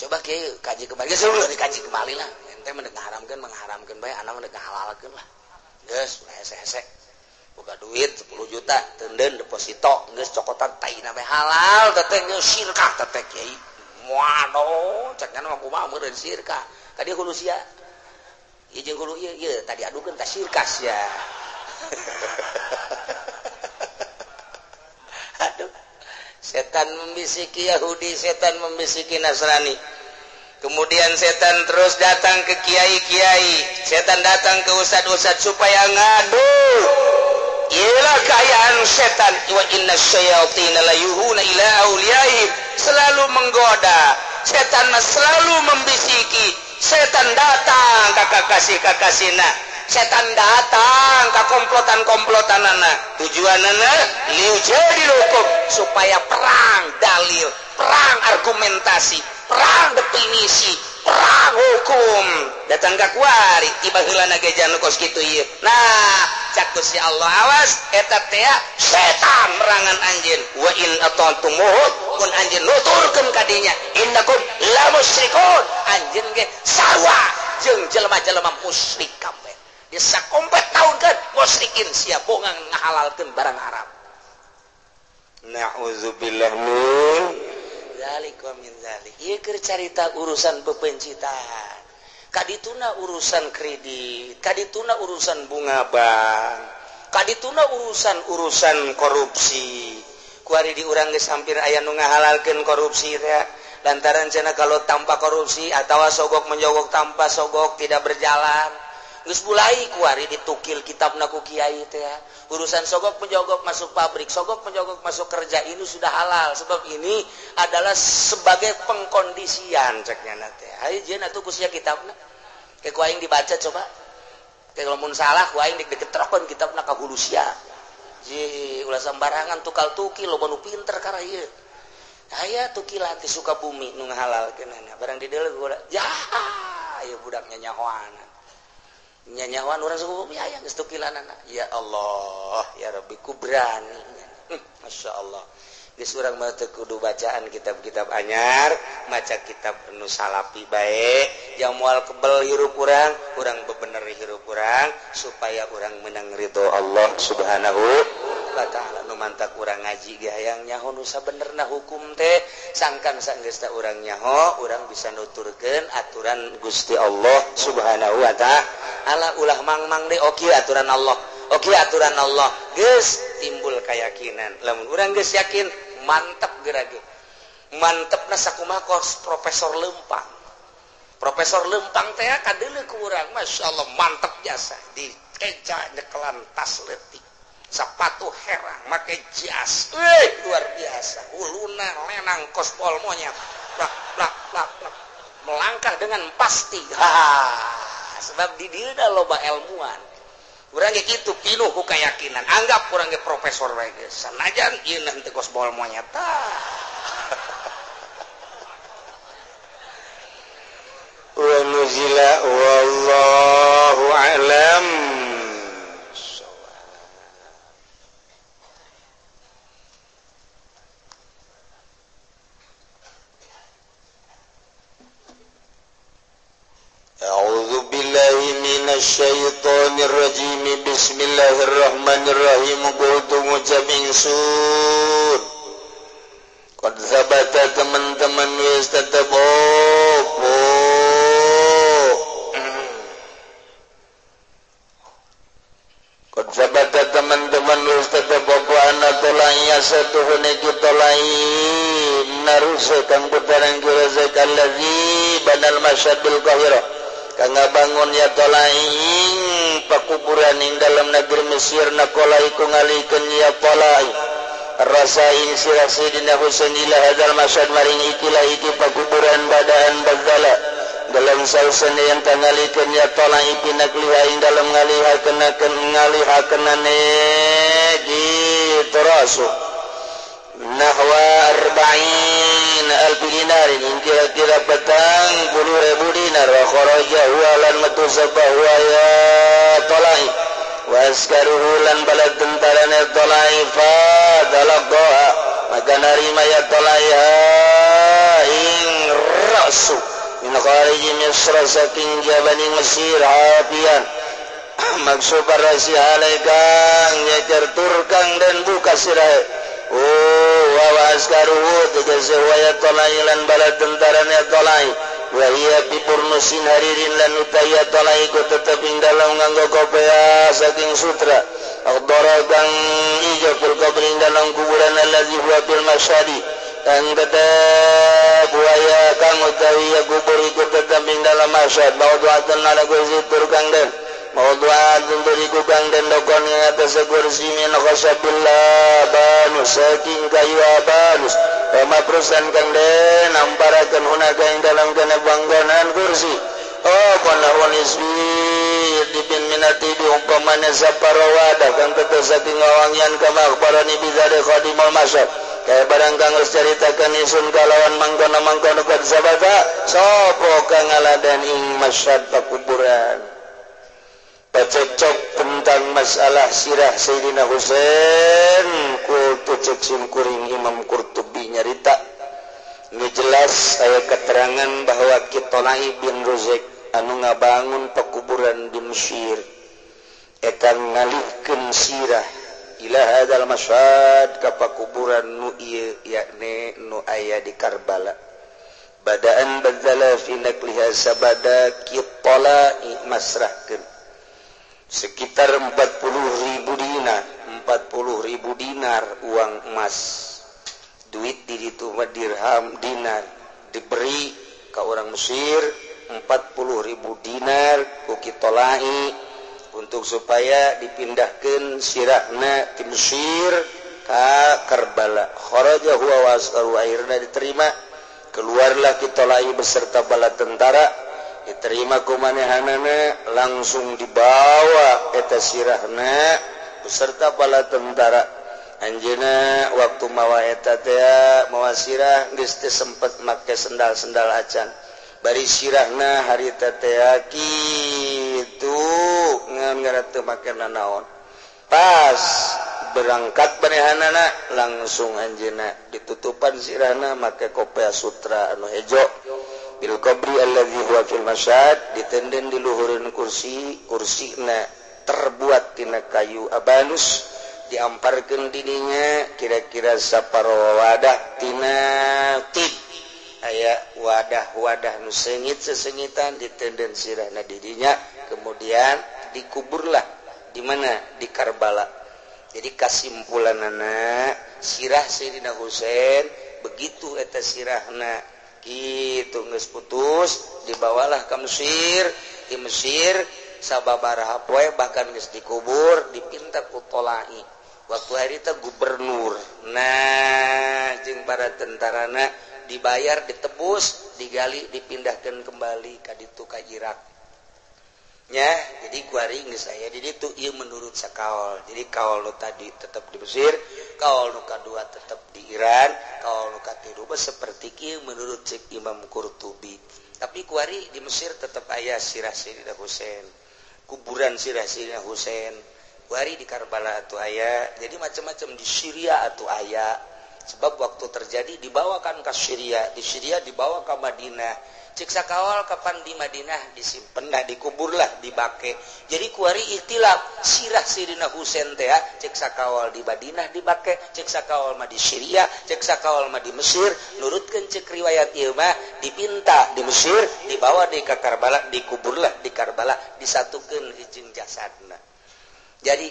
Coba kieu kaji kembali geus ulah dikaji kembali lah. Ente mah ngaharamkeun mengharamkeun bae ana mah ngahalalkeun lah. Geus hese-hese. Boga duit 10 juta teunden deposito geus cokotan taina bae halal teh geus syirkah teh kiai. Waduh, cek nya mah kumaha meureun syirkah. Ka dieu hulu sia. Ieu jeung hulu ieu ieu tadi adukeun ta syirkah sia. Aduh. Setan membisiki Yahudi, setan membisiki Nasrani. Kemudian setan terus datang ke kiai-kiai, setan datang ke ustad-ustad supaya ngadu. Ialah keayaan setan. Wa inna syayatina la yuhuna ila auliyaihim, selalu menggoda. Setan selalu membisiki. Setan datang ka kakasih-kakasihna. Setan datang ka komplotan-komplotanana. Tujuanana liujadilukum, supaya perang dalil, perang argumentasi, perang definisi, perang hukum. Datang ka kuari tiba heulana ge jan kos kitu ieu. Nah, cak Gusti Allah awas eta teh setan merangan anjeun. Wa in atantumuhu kun anjeun nuturkeun ka dinya innakum la musyrikun. Anjeun ge sarua jeung jelema-jelema musyrik kabeh. Di sakompet tahun kan musyrikin sia bongang ngahalalkeun barang haram. Na'udzubillah min dzalik wa min dzalik. Ieu keur carita urusan pepencitan. Kadituna urusan kredit, kadituna urusan bunga bank, kadituna urusan-urusan korupsi. Kuari di urang geus hampir aya nu ngahalalkeun korupsi teh. Lantaran cenah kalau tanpa korupsi atawa sogok menjogok tanpa sogok tidak berjalan. Geus mulai kuari ditukil kitabna ku kiai teh. Urusan sogok menjogok masuk pabrik, sogok menjogok masuk kerja ini sudah halal sebab ini adalah sebagai pengkondisian ceknya teh. Hayu jeung atuh ku sia kitabna. Ke ku aing dibaca coba. Ke lamun salah ku aing diketrokeun kitabna ka hulu sia. Ji ulah sembarangan tukal tukil loba nu pinter kara ieu. Aya tukilan ti Sukabumi nu ngahalalkeunana. Barang di deuleu budak. Ya, ieu budaknya nyahoanan. Nyanyawan orang Sukabumi aya geus tukilanana. Ya Allah, ya Rabbi ku berani. Masya Allah. Geus urang mah teu kudu bacaan kitab-kitab anyar, maca kitab nu salapi bae, yang moal kebel hirup urang, urang bebener hirup urang supaya urang menang ridho Allah Subhanahu wa taala. Nu mantak urang ngaji ge hayang nyaho nu sabenerna hukum teh, sangkan sanggeusna urang nyaho, urang bisa nuturkeun aturan Gusti Allah Subhanahu wa taala. Ulah mang-mang deui oke aturan Allah. Oke aturan Allah. Geus timbul keyakinan. Lamun urang geus yakin, mantep geura ge. Mantepna sakumaha kos Profesor Lempang. Profesor Lempang teh kadeuleu ku urang, masyaallah mantep jasa. Di keca nyekelan tas leutik, sepatu herang, make jas. Luar biasa. Huluna lenang kos pol monyet. Plak plak plak plak. Melangkah dengan pasti. Ha, sebab di dieu da loba ilmuan. Urang ge kitu pinuh ku keyakinan. Anggap urang ge profesor wae geus. Sanajan ieu henteu kos bol monyet. Wa nuzila wallahu a'lam. A'udzu billahi minasyaitonir rajim. Bismillahirrahmanirrahim. Qultu ngucap ingsun. Qad sabata teman-teman wis tetep opo. Qad sabata teman-teman wis tetep opo ana tolai satuhune kita lain naruse kang putaran kira allazi banal masyadil qahirah. Kang ngabangun ya tolaing pakuburan ing dalam negeri Mesir nakola iku ngalikeun ya tolai rasa ing sirah Sayyidina Husain ila hadzal masyad maring ikilah iki pakuburan badaan bagdala dalam salsane yang tangalikeun ya tolai pinakliha ing dalam ngalihakeun ngalihakeunane gitu rasul Nahwa arba'in alfi dinarin kira-kira 40,000 dinar wa kharaja huwa lan metu sapa huwa ya Tolai wa askaruhu lan balad tentarane Tolai fa talaqaha maka narima ya Tolai ing rasu min khariji Misra saking jabani Mesir hafian maksud rasi alaikang nyeker turkang dan buka sirahe. Oh wa askaruhu tegese wa ya Tolai lan balad tentarane Tolai wa hiya bi burnusin haririn lan utaya Tolai ku tetep ing dalem nganggo kopea saking sutra akdara kang ijo fil qabri ing dalem kuburan allazi huwa fil masyadi kang tetep waya kang utawi ya kubur iku tetep ing dalem masyad maudu'atun ala kursi tur kang den maudu'atun turiku kang den dokon ing atas kursi min khasabillah banus saking kayu abanus wa maprusan kang den amparaken hunaka ing dalam kana panggonan kursi oh kana wanisbi dibin minati di umpamane saparo wadah kang tetep saking wawangian kama akhbarani bizade khadimul masyad kaya barang kang geus caritakeun isun kalawan mangkono-mangkono kad sabata sapa kang ngaladan ing masyad pakuburan. Pacecok tentang masalah sirah Sayyidina Husain kultu cek simkuring Imam Qurtubi nyarita ini jelas aya keterangan bahwa Kitolai bin Ruzek anu ngabangun pekuburan di Mesir eta ngalihkeun sirah ila hadzal masyhad ka pakuburan nu ieu yakni nu aya di Karbala badaan badzala fi nakliha sabada Kitolai masrahkeun sekitar 40.000 dinar, 40.000 dinar uang emas, duit di ditu mah dirham dinar diberi ke orang Mesir 40.000 dinar ku Kitolai untuk supaya dipindahkan sirahna ti Mesir ka Karbala. Kharaja huwa wa ashabu akhirna diterima, keluarlah Kitolai beserta bala tentara. Diterima ku manehanana langsung dibawa eta sirahna beserta bala tentara. Anjeunna waktu mawa eta teh mawa sirah geus teu sempet make sendal-sendal acan. Bari sirahna harita teh kitu ngan gara teu make nanaon. Pas berangkat manehanana langsung anjeunna ditutupan sirahna make kopea sutra anu hejo. Bil qabri allazi huwa fil masyhad ditenden di luhureun kursi, kursina terbuat tina kayu abanus diamparkeun dininya kira-kira saparo wadah tina tib aya wadah-wadah nu seungit sesengitan ditenden sirahna didinya kemudian dikuburlah di mana di Karbala. Jadi kasimpulanana sirah Sayyidina Husain begitu eta sirahna gitu geus putus dibawalah ke Mesir, di Mesir sababaraha poe bahkan geus dikubur dipinta ku Tolai waktu hari teh gubernur. Nah jeung para tentarana dibayar ditebus digali dipindahkeun kembali ka ditu ka Irak nya. Jadi kuari geus aya di ditu ieu menurut sakaol. Jadi kaol nu tadi tetap di Mesir, kaol nu kadua tetap di Iran, kaol nu katilu seperti kieu menurut cek Imam Qurtubi. Tapi kuari di Mesir tetap aya sirah Sayyidina Husain, kuburan sirah Sayyidina Husain. Kuari di Karbala atuh aya, jadi macam-macam di Syria atuh aya. Sebab waktu terjadi dibawakan ke Syria, di Syria dibawa ke Madinah. Cek sakawal kapan di Madinah disimpen dah dikuburlah dibake. Jadi kuari ikhtilaf sirah Sayyidina Husain teh cek sakawal di Madinah dibake, cek sakawal mah di Syria, cek sakawal mah di Mesir. Nurutkeun cek riwayat ieu mah dipinta di Mesir, dibawa di ka Karbala, dikuburlah di Karbala, disatukeun jeung jasadna. Jadi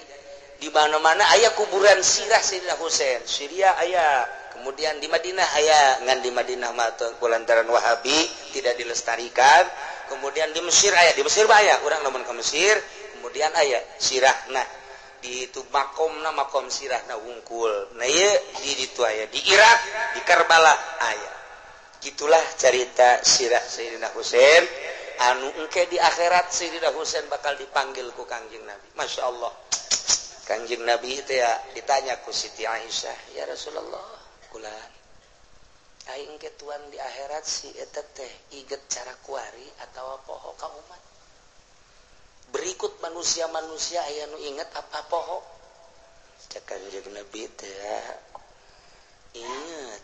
di mana-mana aya kuburan sirah Sayyidina Husain. Syria aya, kemudian di Madinah aya, ngan di Madinah mah lantaran Wahabi tidak dilestarikan. Kemudian di Mesir aya, di Mesir mah aya, urang lamun ka Mesir, kemudian aya sirahna di itu makomna makom sirahna wungkul. Nah ieu di ditu aya, di Irak, di Karbala aya. Gitulah cerita sirah Sayyidina Husain anu engke di akhirat Sayyidina Husain bakal dipanggil ku Kangjeng Nabi. Masya Allah. Kangjeng Nabi itu ya ditanya ku Siti Aisyah, ya Rasulullah, Fulan aing ke tuan di akhirat si eta teh iget cara kuari atawa poho ka umat. Berikut manusia-manusia aya nu inget apa poho? Cek Kanjeng Nabi teh inget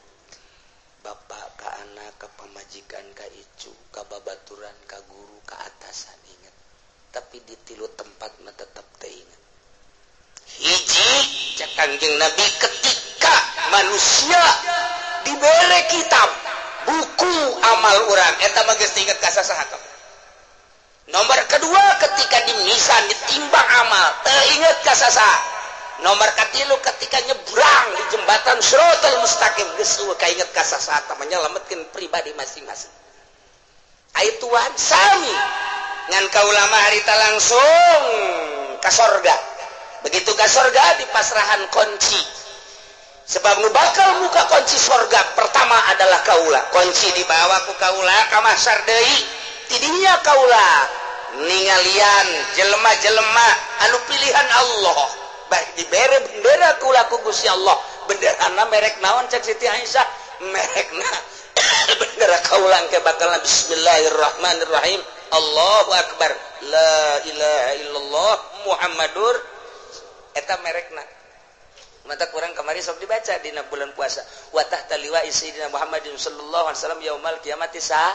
bapak ka anak ka pamajikan ka icu ka babaturan ka guru ka atasan inget, tapi di tilu tempat mah tetep teh inget. Hiji cek Kanjeng Nabi ketika manusia dibere kitab buku amal urang eta mah geus inget ka sasaha. Nomor kedua ketika dimizan ditimbang amal teu inget ka sasaha. Nomor katilu ketika nyebrang di jembatan Shiratal Mustaqim geus eueuh kainget ka sasaha menyelametkeun pribadi masing-masing. Ai tuan sami ngan kaula mah harita langsung ka sorga. Begitu ka sorga dipasrahan kunci. Sebab nu bakal muka kunci sorga pertama adalah kaula. Kunci dibawa ku kaula ka mahsyar deui. Tidinya kaula ningalian jelema-jelema anu pilihan Allah. Baik dibere bendera kula ku Gusti Allah. Benderana merek naon cek Siti Aisyah? Merekna bendera kaula engke bakal bismillahirrahmanirrahim. Allahu akbar. La ilaha illallah Muhammadur eta merekna. Mata kurang kamari sok dibaca dina bulan puasa. Wa tahta liwa'i sayyidina Muhammadin sallallahu alaihi wasallam yaumal qiyamati sa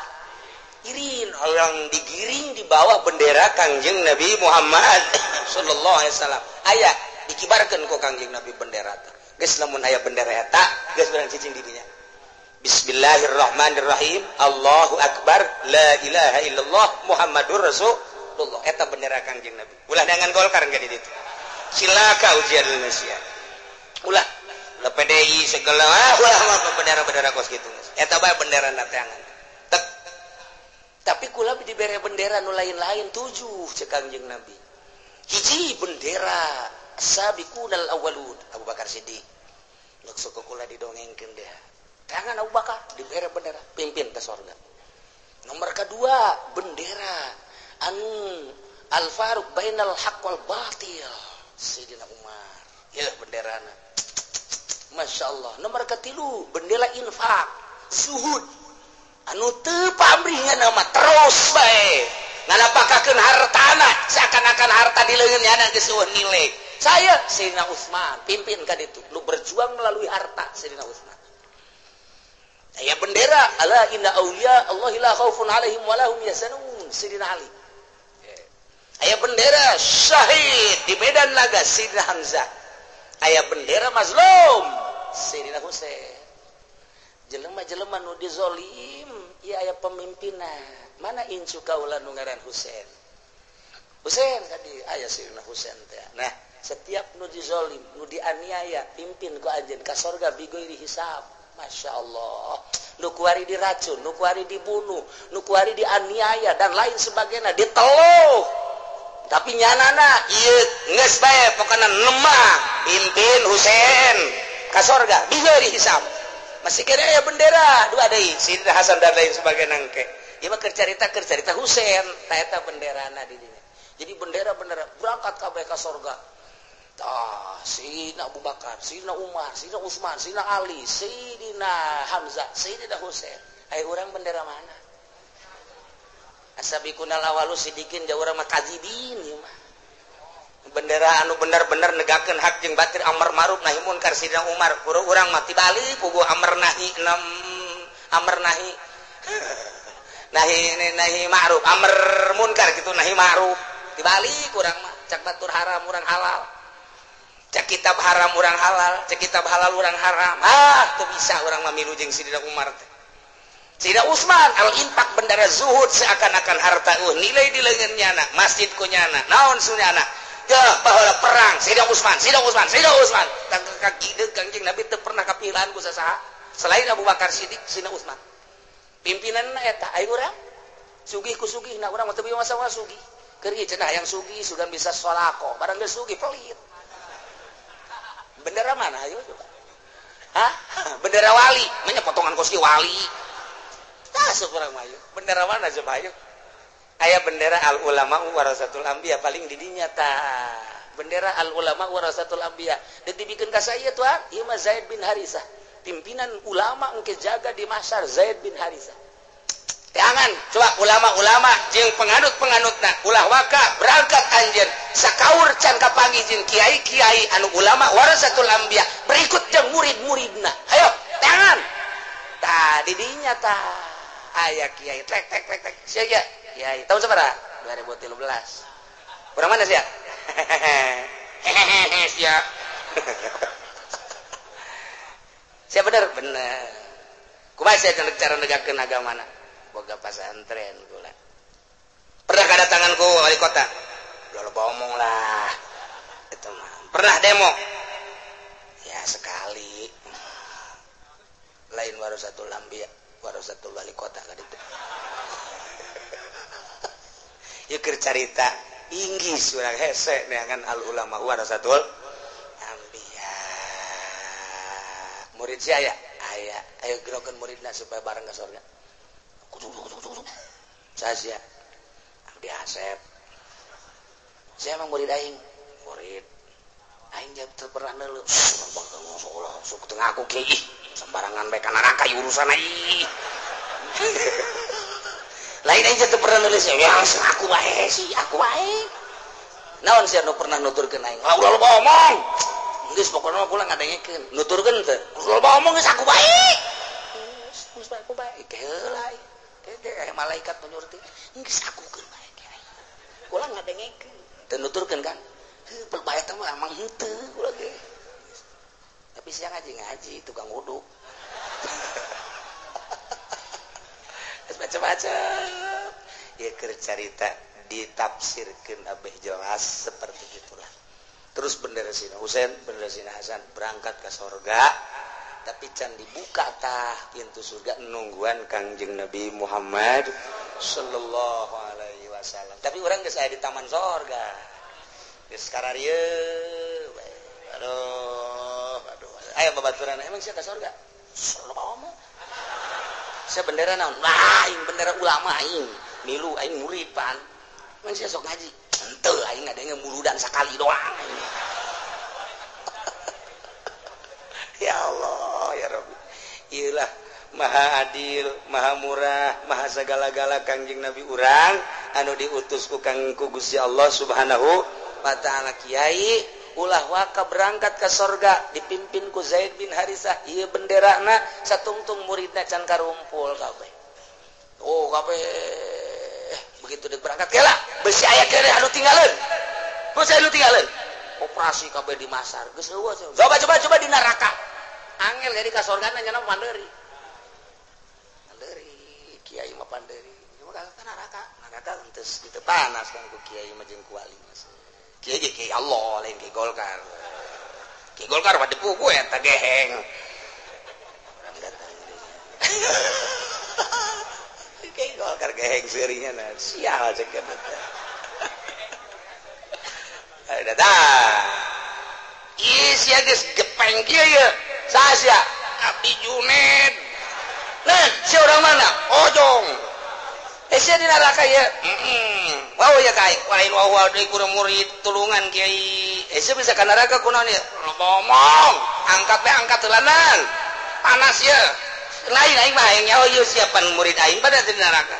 irin orang digiring di bawah bendera Kangjeng Nabi Muhammad sallallahu alaihi wasallam. Aya dikibarkeun ku Kangjeng Nabi bendera teh. Geus lamun aya bendera eta geus urang cicing di dinya. Bismillahirrahmanirrahim. Allahu akbar. La ilaha illallah Muhammadur Rasulullah. Eta bendera Kangjeng Nabi. Ulah dengan Golkar engke di ditu. Cilaka ujian Indonesia. Ulah la PDI segala ulah mah bendera-bendera kos kitu geus. Eta bae bendera teangan. Tek. Tapi kula dibere bendera nu lain-lain 7 cek Kangjeng Nabi. Hiji bendera sabiqunal awwalun Abu Bakar Siddiq. Lek sok kula didongengkeun deh. Tangan Abu Bakar dibere bendera pimpin ke sorga. Nomor kedua bendera anu Al Faruq bainal haqq wal batil Sayyidina Umar. Ya benderana. Masya Allah. Nomor ketilu bendera infak zuhud anu teu pamrih ngan mah terus bae nganapakakeun hartana seakan-akan harta di leungeun nyana geus eueuh nilai. Saya Sayyidina Utsman pimpin ka ditu nu berjuang melalui harta Sayyidina Utsman. Aya bendera ala inna auliya Allah la khaufun alaihim wa lahum yahzanun Sayyidina Ali. Aya bendera syahid di medan laga Sayyidina Hamzah. Aya bendera mazlum Sayyidina Husain. Jelema-jelema nu dizolim ieu aya pemimpinna. Mana incu kaula nu ngaran Husain? Husain tadi aya Sayyidina Husain teh. Nah, setiap nu dizolim, nu dianiaya, pimpin ku anjeun ka sorga bighairi hisab. Masya Allah. Nu kuari diracun, nu kuari dibunuh, nu kuari dianiaya dan lain sebagainya, diteluh. Tapi nyanana ieu geus bae pokona nemah pimpin Husain ka sorga bighairi hisab. Masih kena aya bendera dua deui Sayyidina Hasan dan lain sebagainya engke. Ieu mah keur carita Husain, ta eta benderana di dinya. Jadi bendera-bendera berangkat kabeh ka sorga. Tah, Sayyidina Abu Bakar, Sayyidina Umar, Sayyidina Utsman, Sayyidina Ali, Sayyidina Hamzah, Sayyidina Husain. Ayo urang bendera mana? Asabiqunal awalu sidikin jauh urang mah kadzibin ieu mah. Bendera anu bener-bener negakeun hak jeung batil amar ma'ruf nahi munkar Sayyidina Umar. Urang mah tibalik puguh amar nahi enam amar nahi nahi nahi ma'ruf amar munkar gitu nahi ma'ruf. Tibalik urang mah cak batur haram urang halal. Cak kitab haram urang halal, cak kitab halal urang haram. Ah, teu bisa urang mah milu jeung Sayyidina Umar teh. Sayyidina Utsman al-infak bendera zuhud seakan-akan harta nilai di leungeun nyana, masjid ku nyana, naon sunyana. Jeh baheula perang Sayyidina Utsman, Sayyidina Utsman, Sayyidina Utsman. Tangka Kangjeng Nabi teu pernah kapilaan ku sasaha selain Abu Bakar Siddiq, Sayyidina Utsman. Pimpinanna eta ayo urang sugih ku sugihna urang mah teu masa sugih. Keur ieu cenah hayang sugih sugan bisa sholaqo, barang geus sugih pelit. Bendera mana ayo coba? Hah? Bendera wali, manya potongan koski wali. Tah sok urang mah ayo. Bendera mana coba ayo? Aya bendera al ulama warasatul anbiya paling di dinya tah. Bendera al ulama warasatul anbiya. Deuk dibikeun ka saya tuan, ieu mah Zaid bin Harisah. Pimpinan ulama engke jaga di Mahsyar Zaid bin Haritsah. Jangan coba ulama-ulama jeung penganut-penganutna ulah waka berangkat anjeun sakaur can kapanggih jeung kiai-kiai anu ulama warasatul anbiya berikut jeung murid-muridna. Ayo, tangan. Tah di dinya tah aya kiai tek tek tek tek. Sia ya? Kiai tahun sabaraha? 2013. Urang mana sia? Hehehe sia. Sia bener? Bener. Kumaha sia cara negakeun agamana? Boga pasantren kula. Pernah kedatangan ku wali kota? Udah loba omong lah. Itu mah. Pernah demo? Ya sekali. Lain warasatul anbiya, warasatul wali kota kan itu. Ieu keur carita Inggris urang hese neangan al ulama warasatul anbiya. Murid sia aya? Aya. Ayo gerokeun muridna supaya bareng ka surga. Saya sia Abdi Asep. Saya emang murid aing. Murid aing jauh teu pernah neuleuh. Sok teu ngaku kieu ih, sembarangan bae ka neraka urusan aing. Lain aing teu pernah neuleuh sia, yang aku wae sih, aku wae. Naon sia nu pernah nuturkeun aing? Ulah loba omong. Geus pokona mah kula ngadengekeun. Nuturkeun teu? Ulah loba omong geus aku wae. Geus aku bae. Heula. Kayak malaikat nu nyurti. Geus akukeun bae kiai. Kula ngadengekeun. Teu nuturkeun kan? Heuh, bae teh mah emang henteu kula ge. Tapi sia ngaji-ngaji tukang wudhu. Geus macam-macam. Ieu keur carita ditafsirkeun abeh jelas seperti itulah. Terus bendera Sina Husain, bendera Sina Hasan berangkat ke sorga. Tapi can dibuka tah pintu surga nungguan Kangjeng Nabi Muhammad sallallahu alaihi wasallam. Tapi urang geus aya di taman sorga. Geus kararieu. Aduh, aduh. Ayo babaturan emang sia ka sorga? Sallallahu omong. Sia bendera naon? Wah, aing bendera ulama aing. Milu aing murid pan. Emang sia sok ngaji? Henteu aing ngadenge muludan sakali doang. Ya Allah, ya Rabbi. Iyalah maha adil, maha murah, maha segala-gala Kangjeng Nabi urang anu diutus ku Kang ku Gusti Allah Subhanahu wa taala. Kiai ulah waka berangkat ke sorga dipimpin ku Zaid bin Haritsah. Ieu benderana satungtung muridna can karumpul kabeh. Oh kabeh begitu dek berangkat kela besi aya keneh anu tinggalin. Besi anu tinggalin. Operasi kabeh di masar. Geus eueuh. Coba coba coba di neraka. Angel jadi ka sorgana nya manderi. Manderi kiai mah panderi. Cuma ka neraka, neraka henteu kitu panas kan ku kiai mah jeung ku wali mah. Kiai ge kiai Allah lain kiai Golkar. Kiai Golkar mah dipugu eta geheng. Urang datang kiai Golkar geheng seurinya na. Sial cek eta. Datang. Ih sia geus gepeng kieu ye. Saha sia? Abdi Juned. Nah, sia urang mana? Ojong. Eh sia di neraka ye. Heeh. Wah ya kai, lain wah deui kurang murid tulungan kiai. Eh sia bisa ka neraka kunaon ye? Loba omong. Angkat we angkat heulanan. Panas ye. Lain aing mah hayang nyaho ieu siapan murid aing pada di neraka.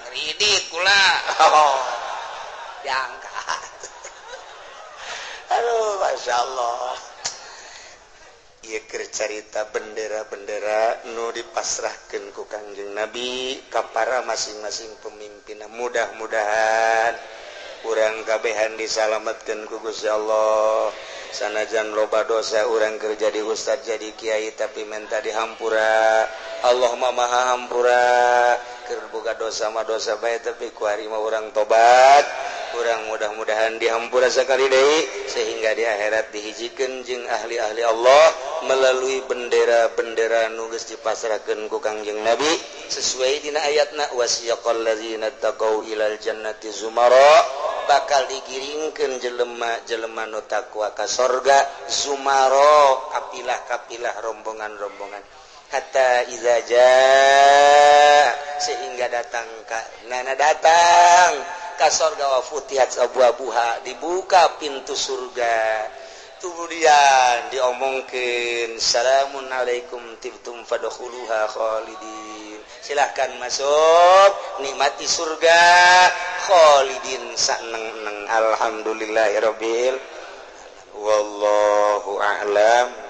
Ngridit kula. Oh. Diangkat. Aduh, Masya Allah. Ieu keur carita bendera-bendera nu dipasrahkeun ku Kangjeng Nabi ka para masing-masing pemimpinna. Mudah-mudahan urang kabehan disalametkeun ku Gusti Allah. Sanajan loba dosa urang keur jadi ustad jadi kiai tapi menta dihampura. Allah mah maha hampura. Keur boga dosa mah dosa bae tapi ku ari mah urang tobat. Kurang mudah-mudahan dihampura sekali deui sehingga di akhirat dihijikeun jeung ahli-ahli Allah melalui bendera-bendera nu geus dipasrahkeun ku Kangjeng Nabi sesuai dina ayatna wasiyaqal ladzina taqau ilal jannati zumara, bakal digiringkeun jelema-jelema nu takwa ka sorga zumara, kapilah-kapilah rombongan-rombongan hatta iza jaa, sehingga datang ka nana datang ka sorga wa futihat abwabuha, dibuka pintu surga. Kemudian diomongkeun salamun alaikum tibtum fadkhuluha khalidin. Silahkan masuk, nikmati surga khalidin saneng-neng. Alhamdulillahirabbil wallahu a'lam.